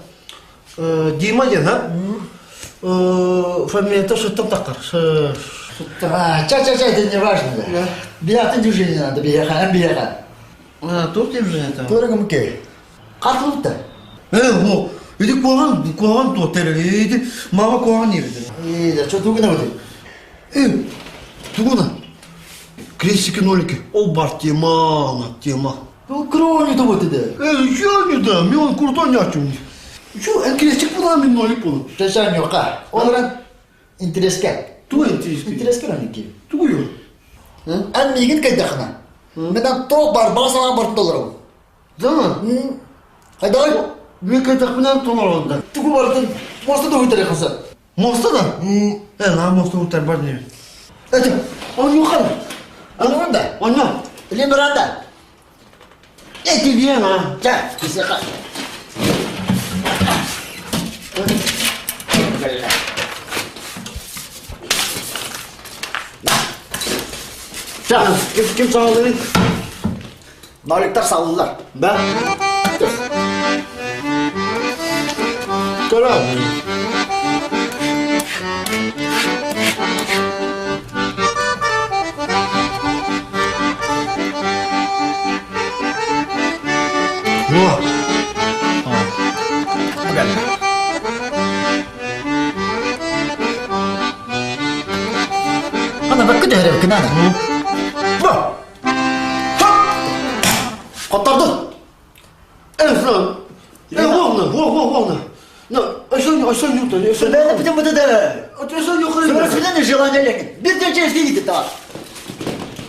Дима диэн, а? Фамилията Шыттан таққар. А, ча-ча-ча, это не важно. Да. Биятын движение надо, бияха, бияха. Туох движение там? Туорага муке. Катылыпта. Э, ити куһаҕан, куһаҕан туох тэрили, ити мама куһаҕан диэбит. Э, да что тугуна вот? Э, тугуна? Крестики нолики. Ол бар тема, тема. Ну, крони то вот это. Э, еще не да, мен он крутой не ачым. Чу, эн крестик була, мен нолик була. Чача ньока. Ол интереске. Ту интереске. Интереске ники. Тугую. Эн мигин кайдахна. Мен то бар, бара санаа бар толором. Да? Кайдагай? Мен кайдахпынан толором да. Тугу бартын, моста да уйтар хаса. Моста да? Э, на моста уйтар бар не. Эти, он юхан. Онда. Онда. Лимранда. Эти bien, а. Ча, кисека. Ча, ким ким саалдырын? Ноликтар сааллар. Да. Көрө. Во. Ана бакка дэһэрэ кынана. Во. Хотторду. Э, э, вовна, во, во, вовна. На, ошон, ошон юта, ошон. Бәне бүтін бұды да. Ошон юха. Сымыры желание лекин. Бир ден чешки та.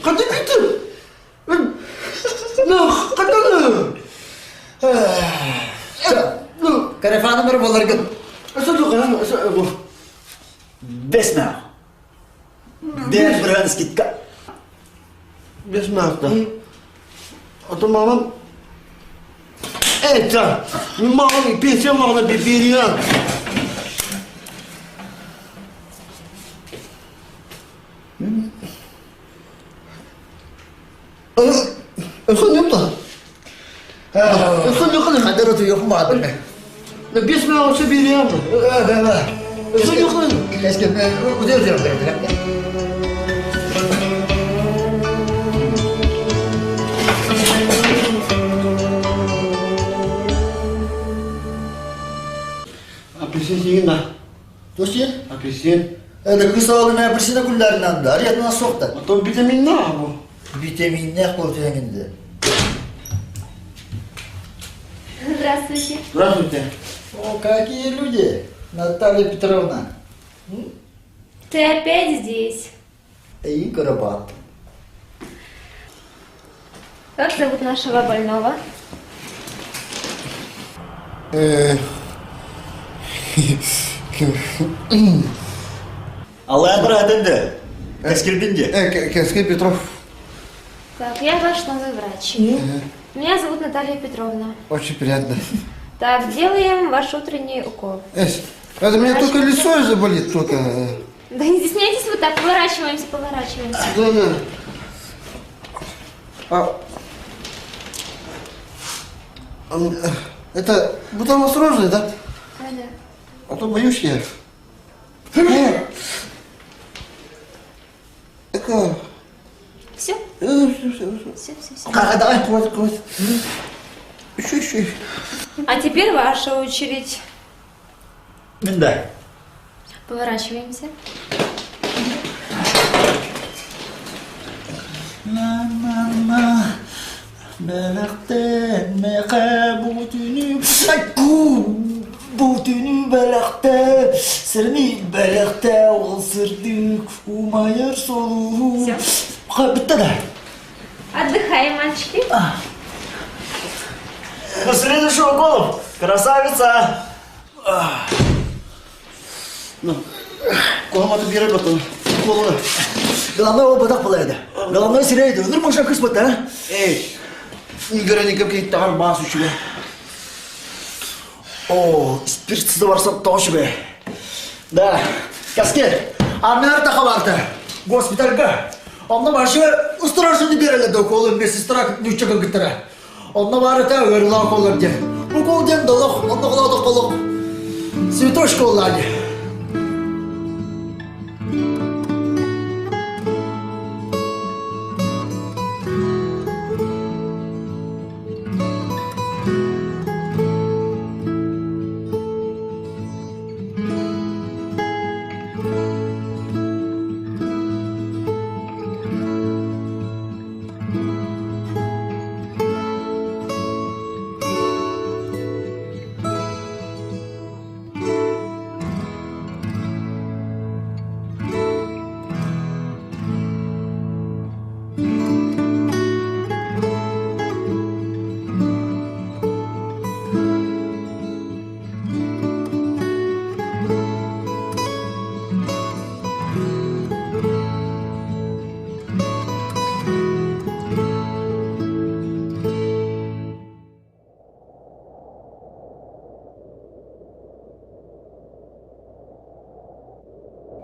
Қандай битті? На, қандай? Карефаны бір болар гын. Ошон юха, ошон, во. Бес мә. Бес бір скидка. Бес мә, да. А то мамам Это, мамам, пенсия мамам берия. Ошон юта. Ошон юха. Қадыр өту yok mu adını? Бес мә, ошо берия. Да, да. Апельсин сиин да. Туох Апельсин. Это кыс оҕолун апельсина күллэринэн да, ариятына суох да. Оттон витаминнаах бу. Витаминнээх буол түһэҥинде. Здравствуйте. Здравствуйте. О, какие люди, Наталья Петровна. Ты опять здесь? Эй, Карабат. Как зовут нашего больного? Аллаһ быраатын Кэскилбин де. Кэскил Петров. Так, я ваш новый врач. Меня зовут Наталья Петровна. Очень приятно. Так, делаем ваш утренний укол. Эс, это у меня только лицо заболит только. Да не стесняйтесь, вот так поворачиваемся, поворачиваемся. Да, да. А, это, вы там осторожны, да? Да, да. А то боюсь я. Это... Все? Все, все, все. Все, все, все. А, давай, хватит, хватит. Еще, еще. А теперь ваша очередь. Да. Поворачиваемся. На-на-на, бэлэхтэ, бутүнү, бутүнү бэлэхтэ, сирни бэлэхтэ, ол сырдык умайар солуу. Бүтті да. Отдыхаем, мальчики. На следующий укол, красавица! Ну, коломаты бере батон. Колы. Главное, ол батақ болады. Главное, сирейді. Өнір мұнша күс бата, а? Эй, Игорь никак тар бас үчүгө. О, спиртсіз барсам тош бе. Да, каскер, армияр тахабарты. Госпитальга. Онно башы устурашыны береле уколы медсестра нүччө кыттыра. Онно барыта ырла уколлар ден. Укол ден долох, онно колодок колок. Цветочка оллани.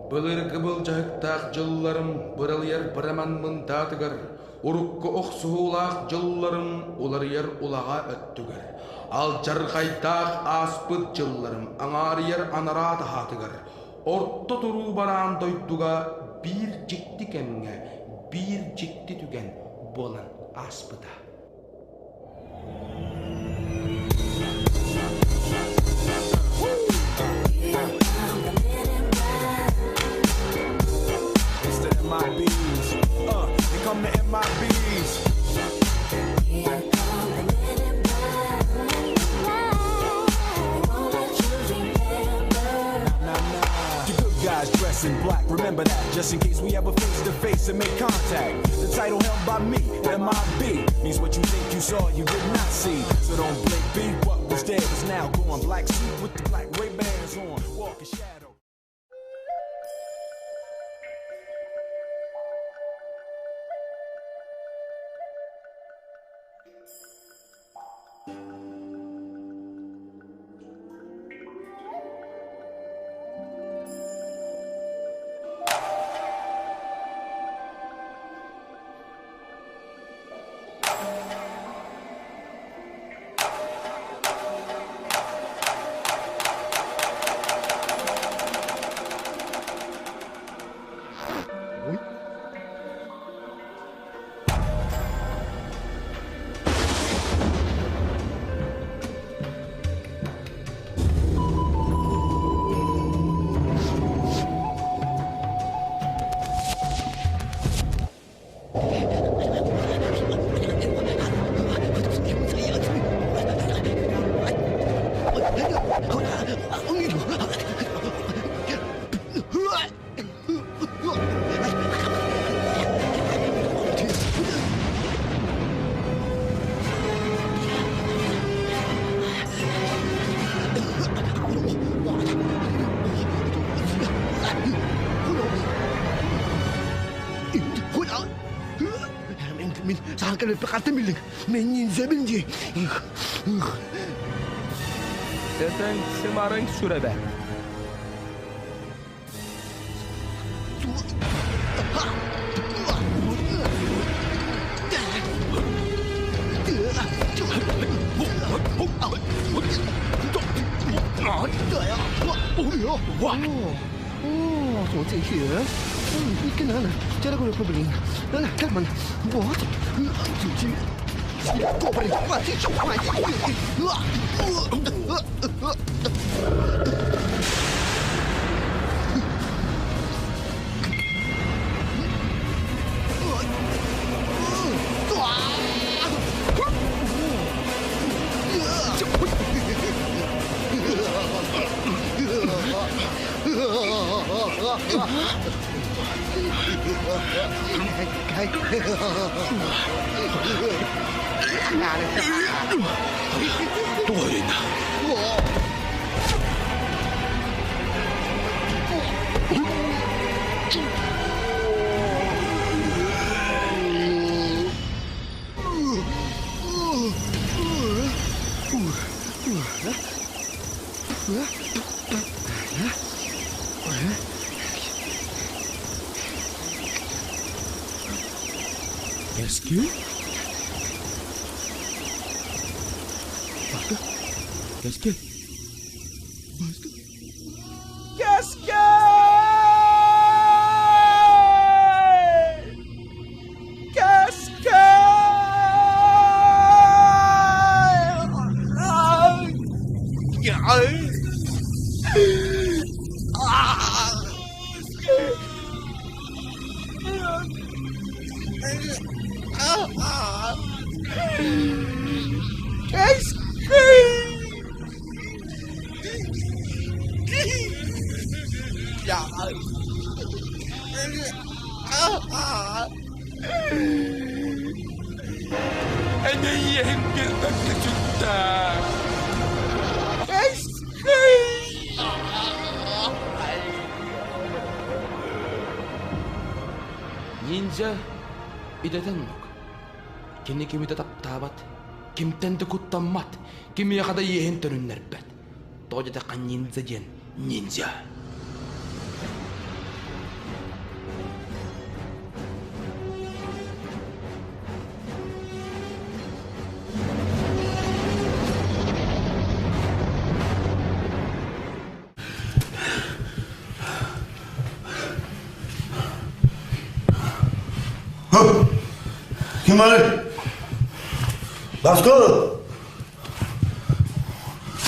Былыргы былдьаһыктаах дьылларым быралыйар быраман мындаатыгар, урукку охсуһуулаах дьылларым уларыйар улаҕа өттүгэр, алдьархайдаах ааспыт дьылларым аҥаарыйар анараа таһаатыгар, орто туруу бараан дойдуга биир дьикти кэмҥэ биир дьикти түгэн буолан ааспыта. It's the MIBs. They come to MIBs. The good guys dress in black, remember that. Just in case we ever face to face and make contact. The title held by me, MIB, means what you think you saw, you did not see. So don't blink, be what was dead is now gone. Black suit with the black Ray Bans on. Walk in shadow. Саан кэлбиппин хантан биллиҥ? Мин ниндзябин дии. Сытыҥ сымарыҥ сүрэбэ. 哦，怎么这些？嗯，你跟哪呢？这个不灵，来来，干嘛呢？我就去，过不了，我去，我 Туойна. Кэскил? Баска? Кэскил? Баска? Кэскил! Энэйиэһин билбэккэ сүттэ. Ниндзя идэтэ оннук. Кини кими да таптаабат, кимтэн да куттаммат, кимиэхэ да иэһин төнүннэрбэт. Тоҕо диэтэххэ ниндзя диэн ниндзя. Ким бар? Баско!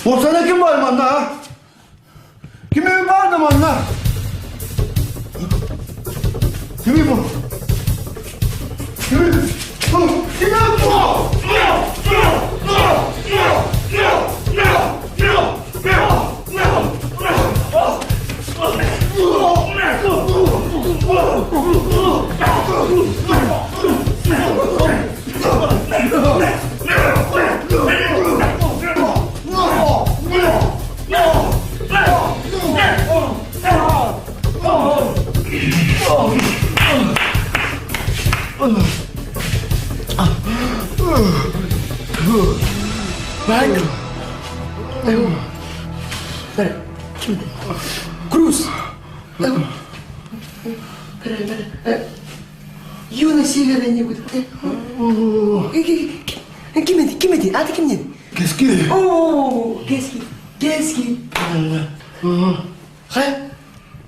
Ortada kim var manna ha? Kimin var da manna? Kimi bu? Kimi? Bu? Kimi bu? Майкл! Круз! Юна северная не Ким эти? Ким эти? А ты ким не? Кески. О, кески. Кески. Хай.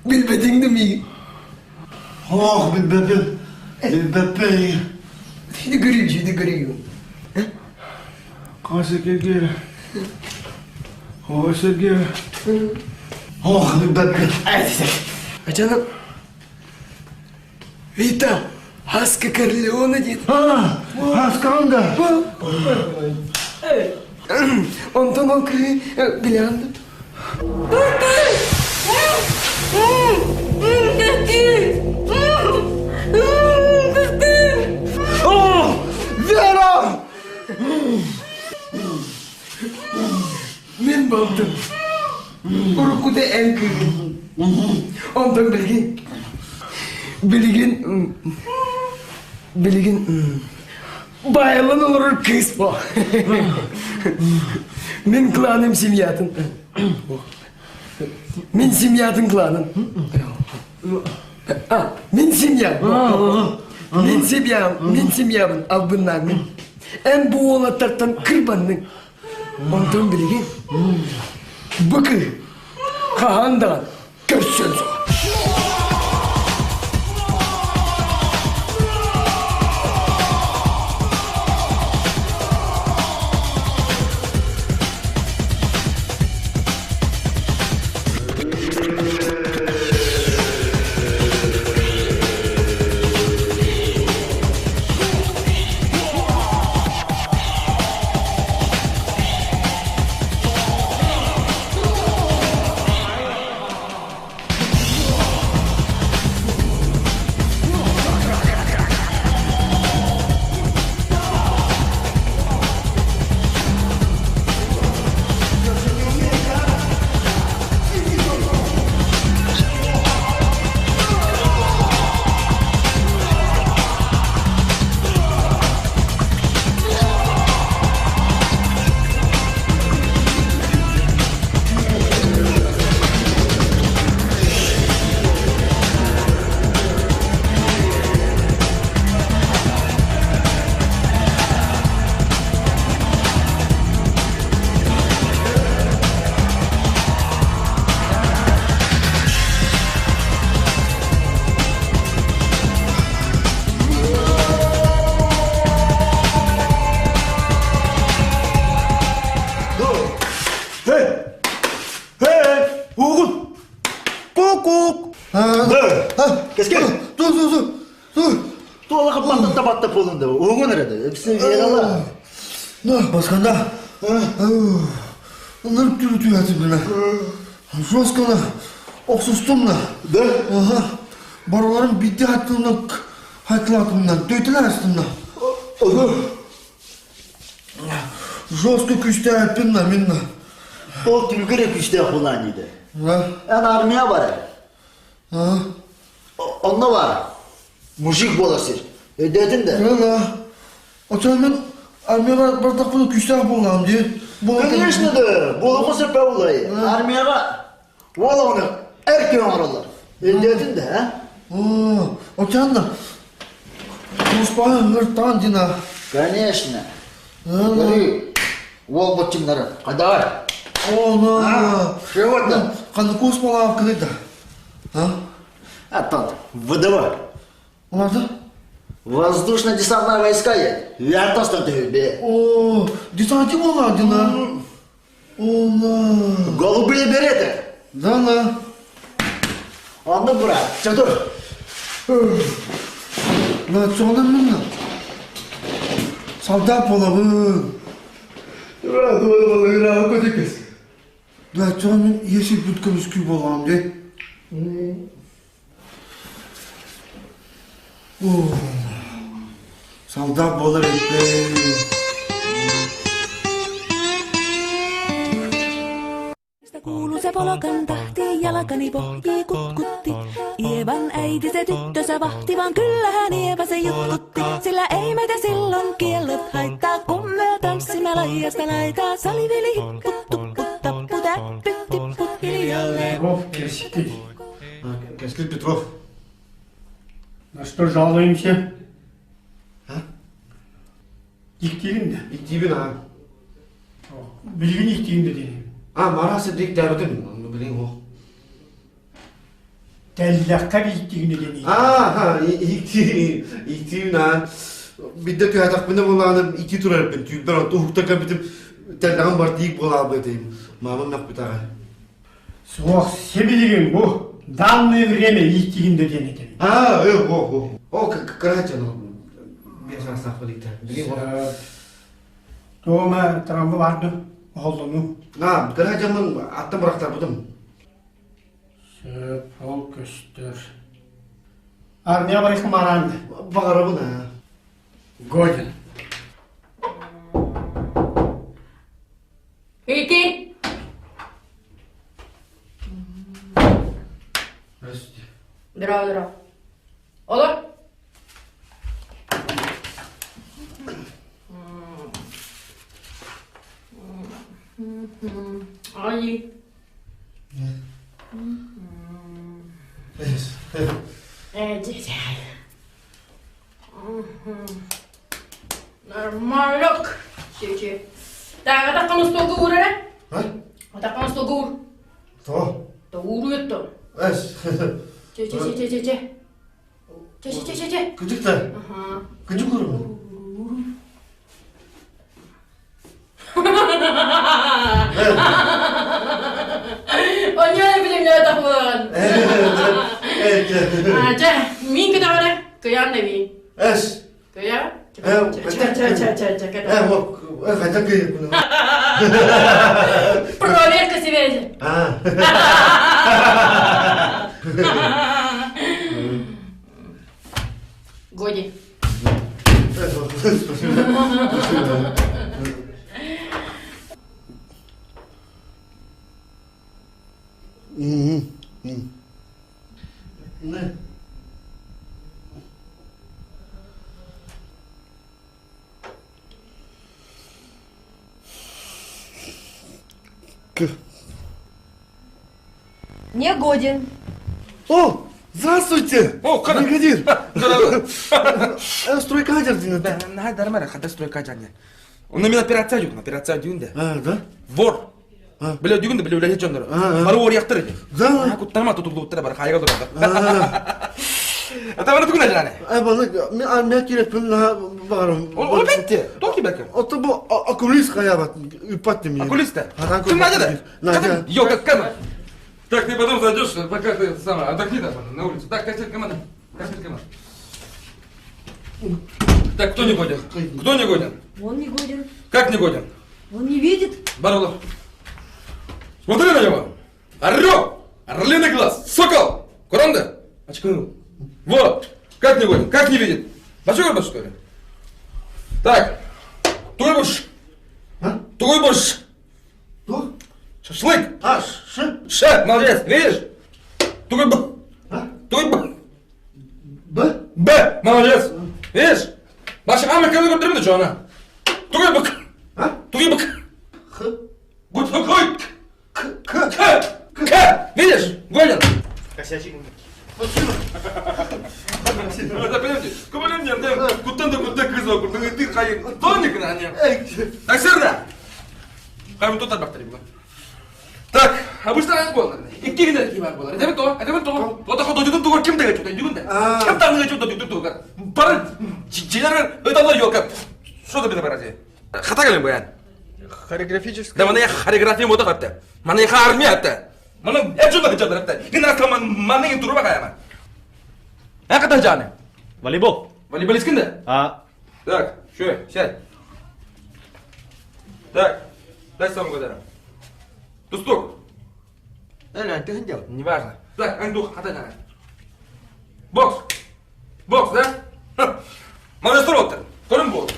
Билбетиңди ми. Ох, билбеппин. Билбеппин. Şimdi görüyorum, şimdi görüyorum. Косекеге. Косеге. Ох, билбеппин. А canım. Вита, Хаска Корлеоне дейді. А, Хасканда. Онтон ол кыһы билянды. О, Вера! Мен болдум. Уруккута эн кыыһым. Онтон билигин билигин билигин. Байылан олорор кыыс бо. Мин кланым семьятын. Мин семьятын кланын. А, мин семьям. Мин семьям, мин семьябын албыннааммын. Эн бу уолаттартан кырбанныҥ. Онтон билигин бу кыыһы хаһан даҕаны көрсүөм суоҕа. Hey! Hey! Угун! Ку-кук! Кескел! Ту, ту, ту! Ту! Туола каппаттан табатта полунда. Угун эрэ. Эпсин верала. Басканда. Ынырып түрі түйәтім Жестканы охсустум на. Да? Ага. Бараларым битти хаттымнан хаттылатымнан, төйтілер астымнан. Жестко күшті әппін на мен на. Ол түлгіре күшті кулан дейді. Эн армия бар. Онна бар. Мужик боласыр. Өдетин да. Да. Очан мен армияға бардақ бұны күшті болғам де. Конечно да. Болуға сөпе болай. Армияға ол оны әркен оңыралар. Өдетин да, а? Очан да. Успайын ыртан дина. Конечно. Говори. Ол бочиннары. Қайда? Оны. Шевотна. Қаны космолап кіледі. А? Аттан. ВДВ. Оларды? Воздушно-десантные войска едет. Вертостан тебе. О, десанти болған дина. Оны. Голубые береты. Да, да. Онды брат. Чатур. На соны мін. Солдат боламын. Да, соны есік бүткіміз күй болғам де. О, солдат болар еді. Kuuluu se polokan tahti, jalkani pohjii kutkutti. Ievan äiti se tyttönsä vahti, vaan kyllähän Ieva se jutkutti. Sillä ei meitä silloin kiellot haittaa, kun me tanssimme laijasta laitaa. Salivili hippu, tuppu, tappu, täppy, tippu, hiljalleen. Петров Кескиль. Кескиль Петров. На что жалуемся? Иктигин да. Иктибин а. Билигин иктигин да дейм. А, марасы дик дәрбітім. Білейін о. Тәлләққа иктигин деден. А, иктибин, иктибин а. Бидде түйәтақ біне болағаны икти турар бін. Түйбер он тухта кәбітім тәлләғын бар тиік болағы дейм. Мамам нақ бітаға. Суох себилигин бу. Данное время иктигин деден екен. А, э, о, о. О, короче, ну, бес астақ білейді. Білейін о. Тома травма барды. Олдону. А, короче, мен аттан бұрақтар бұдым. Сөп, ол көстөр. Армия барыхы маранды. Бағарабын, а. Годен. Иди. Здравствуйте. Здорово, здорово. Олор. Нормалек. Чечи. Так, атаххын устуолга уур эрэ. Атаххын устуолга уур. То. То ууруйут то. Эс. Че, че, че, че, че, че. Че, че, че, че, че. Кыдьык да. Ага. Кыдьык ууру. Оньон билимнэ тахмыган. Чэ, мин кытаҕара кыйаан да мин. Эс. Кыйа? Э, Чэ, чэ, чэ, чэ, чэ, Э, вот, э, хотя кыйы. Проверка связи. А. Годи. Спасибо. Не. К. Не годен. О, здравствуйте! О, кана. Бригадир! Стройка дин. Да, на дармара, хада стройка жане. Онно мен операция жүгін, операция жүгін де. А, да? Вор. Биле жүгін де, биле үләхет жондыр. Бары ор яқтыр. Да. Куттарма тутулуттар бар, хайга durады. Ата бары түгін ажаны. Ай, баны, мен армия керекпін, бағарым. Ол бетті. Токи бәкі. Ото бу окулист хаябат, үпат демей. Окулист та? Кім Надя да? Йо, как кама? Так, ты потом зайдешь, пока ты сама отдохни там на улице. Так, кассир команда. Кассир команда. Так, кто не годен? Кто не годен? Он не годен. Как не годен? Он не видит. Баролов. Смотри на него! Орел! Орлиный глаз! Сокол! Куронда! Очканул. Вот! Как не годен? Как не видит? Большой горбаш, что ли? Так. Туйбуш! Туйбуш! Шашлык! А, ш? Ш! Молодец! Видишь? Туйб! Туйб! Б? Б! Молодец! Видишь? Башы ама кәлі көптірмді жона. Туйбык! Туйбык! Х? Гуд хой! К? К? К! К! Видишь? Годен! Косячик. Это понимаете? Кубалем не, куттан да кутта кыз окур. Ты хай тоник на не. Так сырда. Хайм тут бактери була. Так, обычно аяк болар. Икки генә кибар болар. Это то, это то. Вот так дойдун тугар ким дегән чөтә, дүгүн дә. Ким таңы чөтә дойдун тугар. Бар жилер өталар yok. Что ты бер Хата калем баян. Хореографическая. Да мана хореография мода хатта. Мана армия хатта. Мана эчү да хатта хатта. Гена кама мана туруба каяма. Ә ката жаны. Волейбол. Волейболист кимде? А. Так, шö, сядь. Так, дай сам гадара. Тустук. Неважно. Так, андух, хата жаны. Бокс. Бокс, да? Мана строттер. Көрүн бол.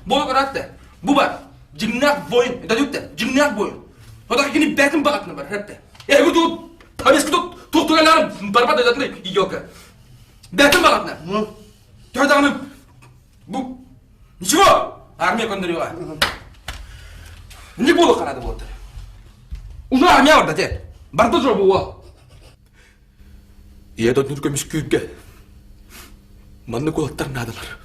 Бол каратты. Бу бар. Жимнак воин. Это дүттэ. Жимнак воин. Ода кини бәтин багатны бар, хәтта. Э, бу тут табиски тут туктугалар барбат өтөтүн ёка. Бәтин багатны. Төдагны бу Ничего! Армия көндөрүгө. Не болу карады болот. Уже армия бар да те. Барды жо бу. Ие доднур көмүш күүгө. Манны кулаттар надалар.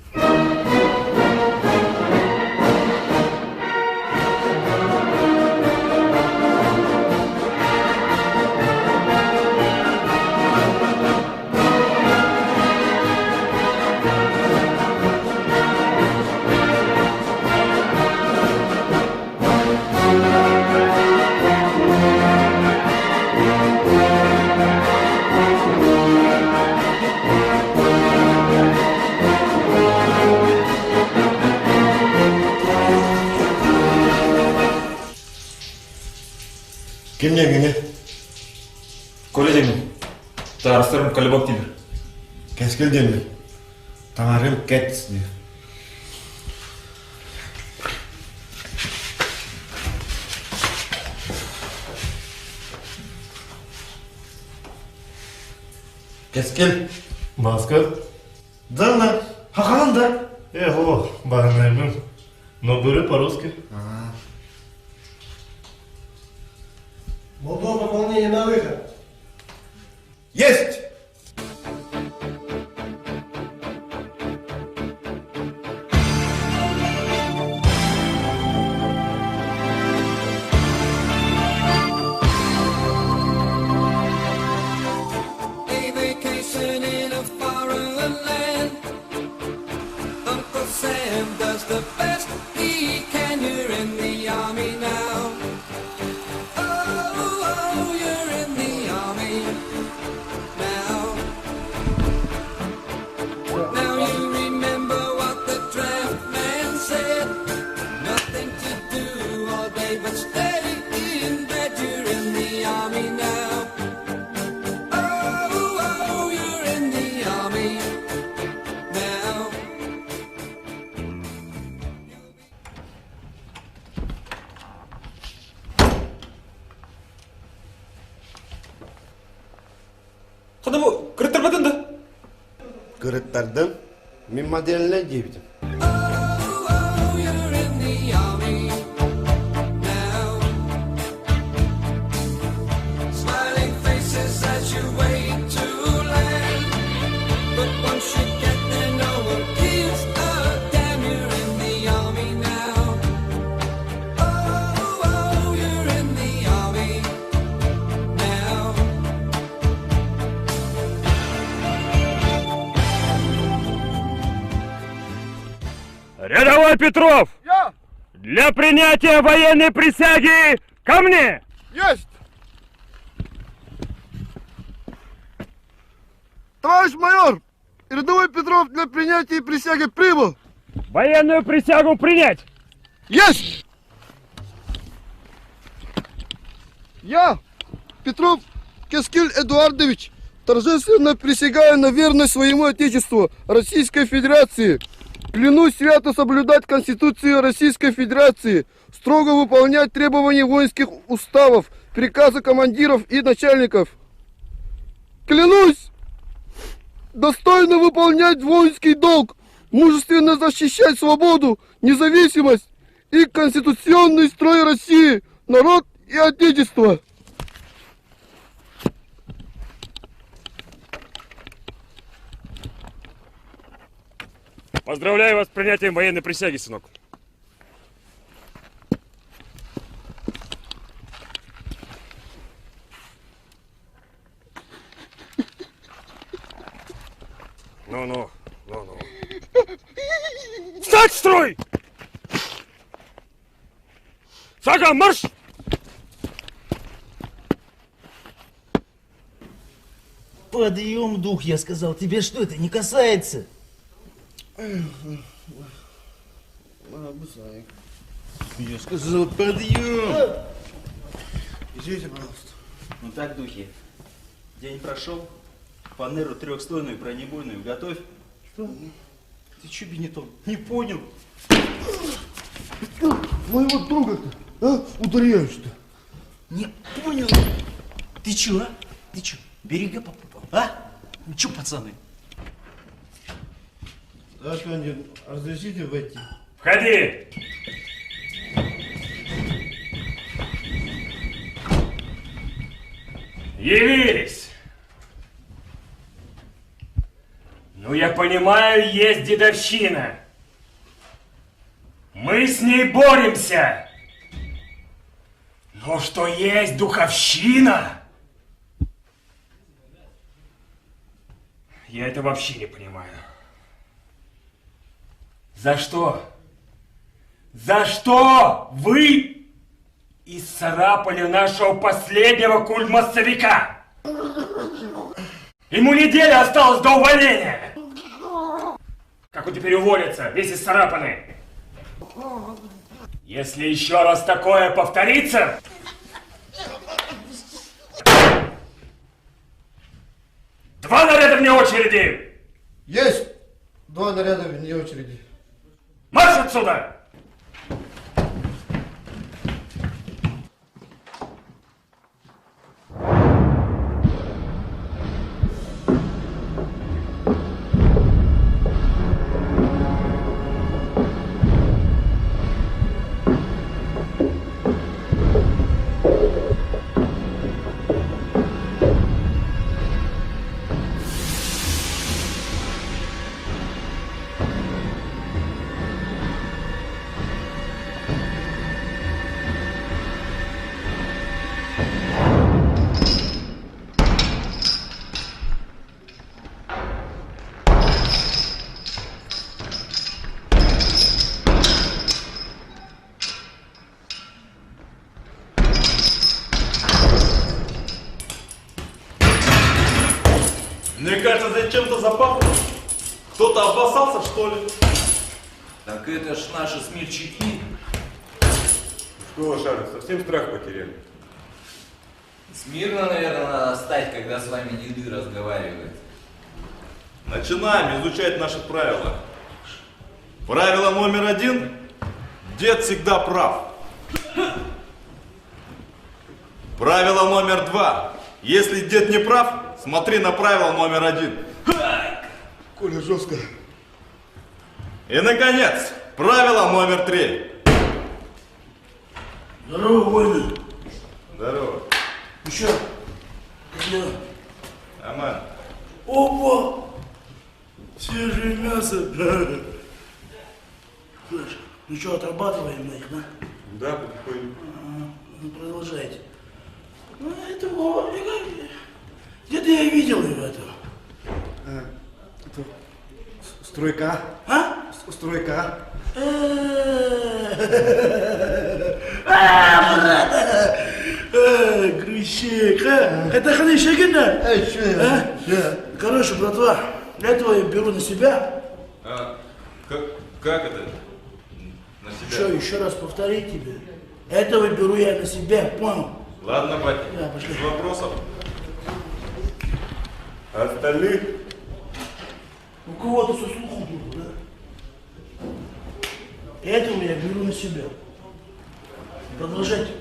Ким не Коля демин. Тарыстарым колебок тидер. Кескил демин. Тамарым кет дир. Кескил. Маска. Да, да. Хахалан да. Эх, о, баранаймын. Но говорю по-русски. Молдова пополнение на выход. Есть! A vacation in a foreign land. Uncle Sam does the best he can. You're in the army now. Oh, oh, you're in the army now. Now you remember what the draft man said. Nothing to do all day but stay in bed. You're in the army now. Oh, oh, you're in the army now. Хата бу кырыттарбатын да? Кырыттардым. Мин модельнай диэбитим. Oh, you're in the army now. Smiling faces as you wait to land. But once you get there, no one gives a damn. You're in the army now. Oh, oh, you're in the army now. Рядовой Петров! Я! Для принятия военной присяги ко мне! Есть! Товарищ майор! Рядовой Петров для принятия присяги прибыл! Военную присягу принять! Есть! Я, Петров Кескиль Эдуардович, торжественно присягаю на верность своему Отечеству, Российской Федерации. Клянусь свято соблюдать Конституцию Российской Федерации, строго выполнять требования воинских уставов, приказы командиров и начальников. Клянусь достойно выполнять воинский долг, мужественно защищать свободу, независимость и конституционный строй России, народ и Отечество. Поздравляю вас с принятием военной присяги, сынок. Ну-ну, ну-ну. Встать в строй! Шагом марш! Подъем, дух, я сказал. Тебе что, это не касается? Я сказал, подъем! Извините, пожалуйста. Ну так, духи, день прошел. Фанеру трехслойную бронебойную готовь. Что? Ты че, Бенетон, не понял? Ты моего друга-то, а? Ударяешь-то. Не понял. Ты че, а? Ты че, берега попутал, а? Ну че, пацаны? Товарищ командир, разрешите войти? Входи! Явились! Ну, я понимаю, есть дедовщина. Мы с ней боремся. Но что есть духовщина? Я это вообще не понимаю. За что? За что вы исцарапали нашего последнего кульмассовика? Ему неделя осталась до увольнения! Как он теперь уволится, весь исцарапанный? Если еще раз такое повторится... Два наряда вне очереди! Есть! Два наряда вне очереди. Марш отсюда! Мне кажется, зачем-то запахло. Кто-то обоссался, что ли? Так это ж наши смельчаки. Что, лошары, совсем страх потеряли? Смирно, наверное, надо стать, когда с вами деды разговаривают. Начинаем изучать наши правила. Правило номер один. Дед всегда прав. Правило номер два. Если дед не прав, смотри на правило номер один. Коля, жестко. И, наконец, правило номер три. Здорово, воины. Здорово. Ну что, как дела? Нормально. Опа! Свежее мясо. Слышь, ну что, отрабатываем на их, да? Да, потихоньку. Ага, ну продолжайте. Ну, это Вова, где-то я видел его этого. Это стройка. А? Стройка. А, брат! Грузчик, а? Это ханышегин, да? А? Короче, братва, этого я беру на себя. А, как, как это? На себя? Что, еще раз повторить тебе? Этого беру я на себя, понял? Ладно, батя, Да, пошли. без вопросов. Остальных? У кого-то со слуху было, да? Этого я беру на себя. Продолжайте.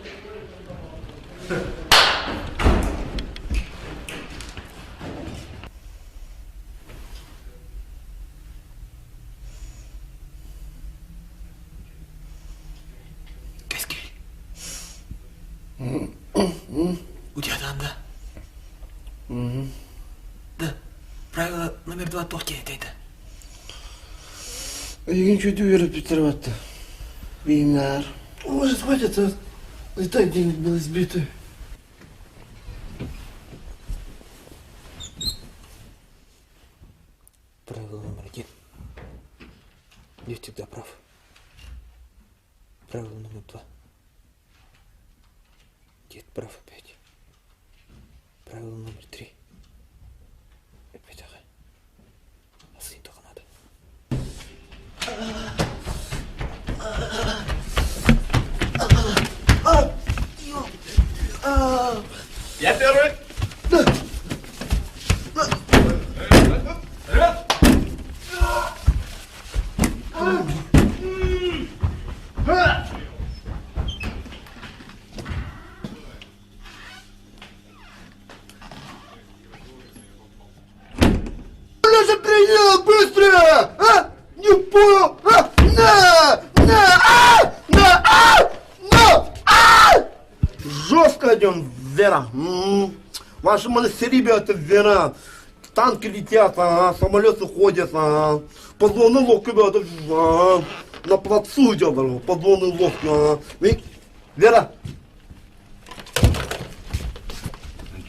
У тебя там, да? Угу. Да. Правило номер два тохте это. Егин чуть уверен, Петроватта. Бинар. Может, хватит, а? И так денег был избитый. Правило номер один. Я всегда прав. Правило номер два. Дед прав опять. Правило номер три. Опять ага. А сын только надо. Я первый. Бля, принял, быстро! А? Не понял! А? На! На! А! На! А! На! А! Жестко идем, Вера. М-м. Ваши монастыри, ребята, Вера. Танки летят, ага, самолеты ходят, ага. Подводные лодки, ребята, ага. На плацу идет, ага, подводные лодки, ага. Вера,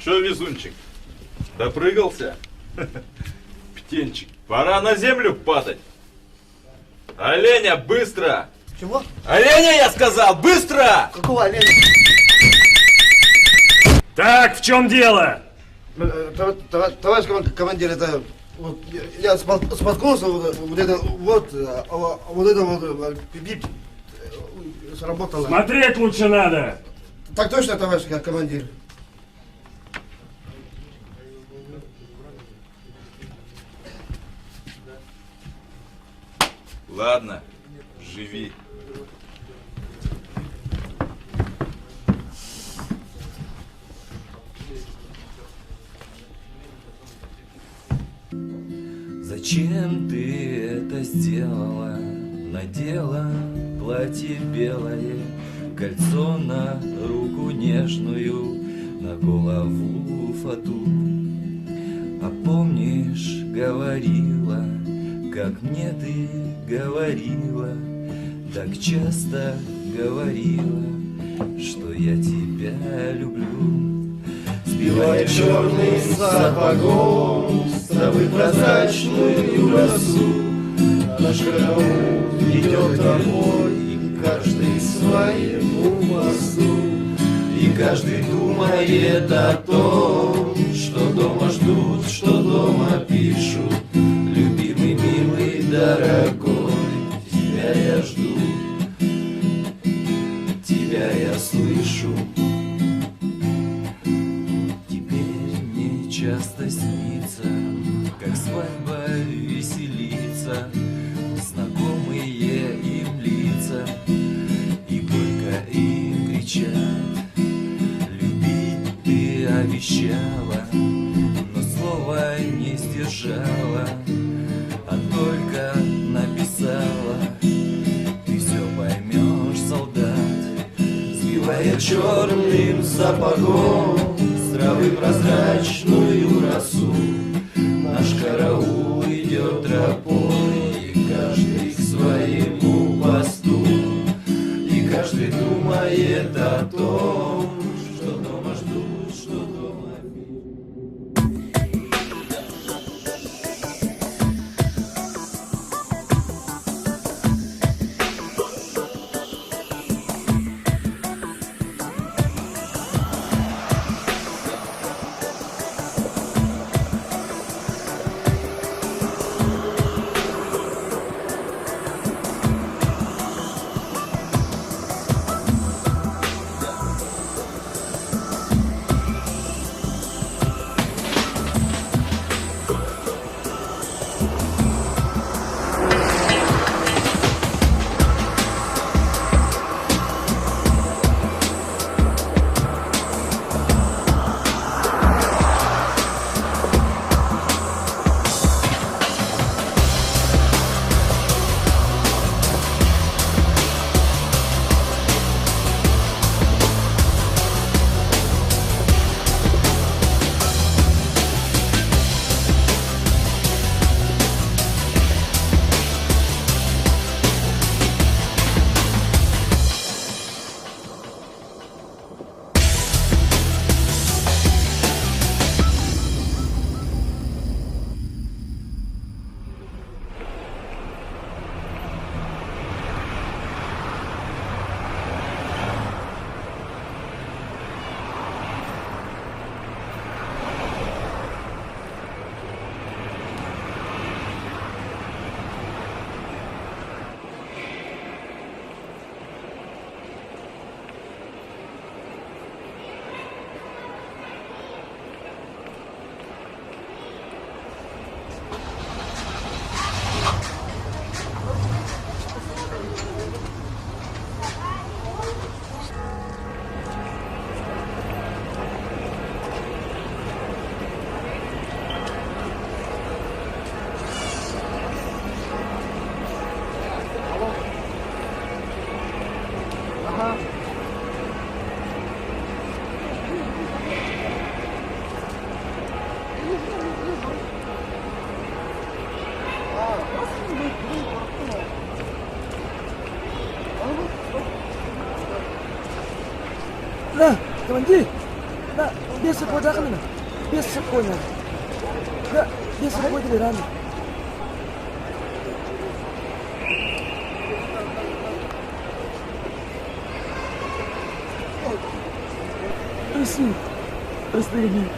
Че, везунчик, допрыгался? Птенчик, пора на землю падать. Оленя, быстро! Чего? Оленя, я сказал, быстро! Какого оленя? Так, в чем дело? Товарищ командир, это вот, я споткнулся, вот, вот это вот, вот это вот, бип, сработало. Смотреть лучше надо. Так точно, товарищ командир. Ладно, живи. Зачем ты это сделала? Надела платье белое, кольцо на руку нежную, на голову фату. А помнишь, говорила, как мне ты говорила, так часто говорила, что я тебя люблю. Сбивая черным сапогом с травы прозрачную росу, Наш караул идет домой, и каждый своему мосту. И каждый думает о том, что дома ждут, что дома часто снится, как свадьба веселится, знакомые им лица, и горько им кричат: любить ты обещала, но слова не сдержала, а только написала. Ты все поймешь, солдат, сбивая черным сапогом с травы прозрачную росу. Наш караул идет тропой, и каждый к своему посту, и каждый думает о том, что дома ждут, что дома. На, командир! На, без сапога, без сапога. На, без сапога рано. Прости, прости меня.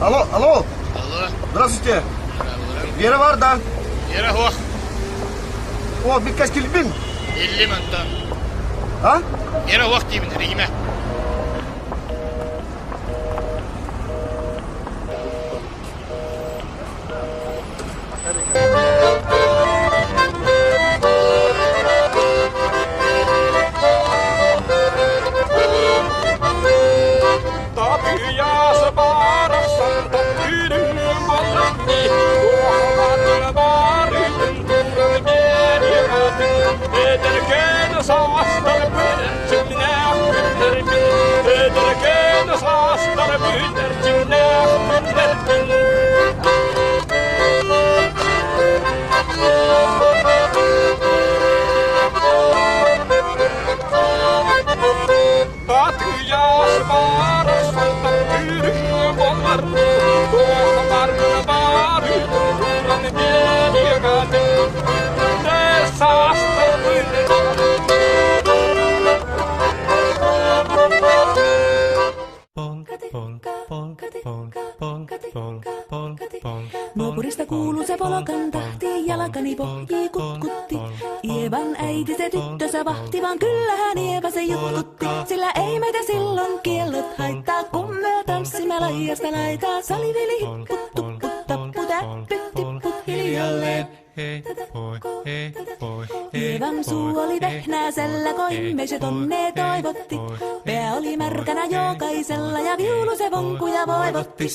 Алло, алло. Алло. Здравствуйте. Вера бар да? Вера ох. О, бит каскилбин. Иллим Антон. А? Вера ох деймін, региме. Састар бүтер чимнэх күннэрбин. Naapurista kuuluu se polokan tahti, jalkani pohjii kutkutti. Ievan äiti se tyttönsä vahti, vaan kyllähän Ieva se jutkutti. Sillä ei meitä silloin kiellot haittaa, kun me tanssimme laijasta laitaa. Salivili hipput, tupput, tappu, täppyt, tipput hiljalleen. Ievan suu oli vehnäisellä, koimme se tonne toivotti. Pää oli märkänä jokaisella ja viulu se vonkuja voivotti.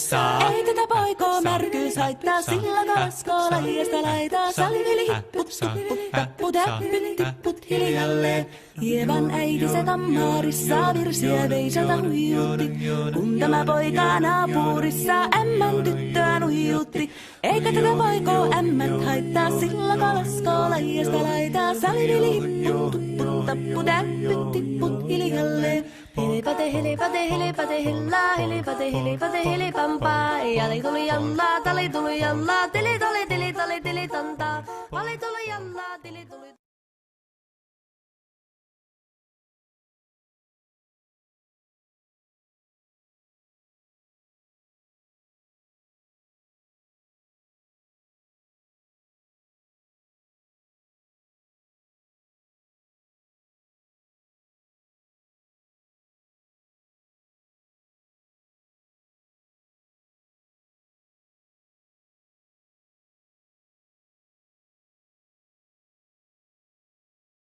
Ei tätä poikoo märkyys haittaa, sillä kalaskoo laijasta laitaa. Salivili hipput, tupput, tappu, täppyt, tipput hiljalleen. Ievan äiti se kammarissa virsiä veisata huijutti. Kun tämä poika naapurissa ämmän tyttöä nuijutti. Eikä tätä poikoo ämmät haittaa, sillä kalaskoo laijasta laitaa. Salivili hipput, tupput, tappu, täppyt, tipput hiljalleen. Hilipate, hilipate, hilipate, hilla, hilipate, hilipate, hilipampa. Jali tuli jalla, tali tuli jalla, tili tali, tili tali, tili tanta.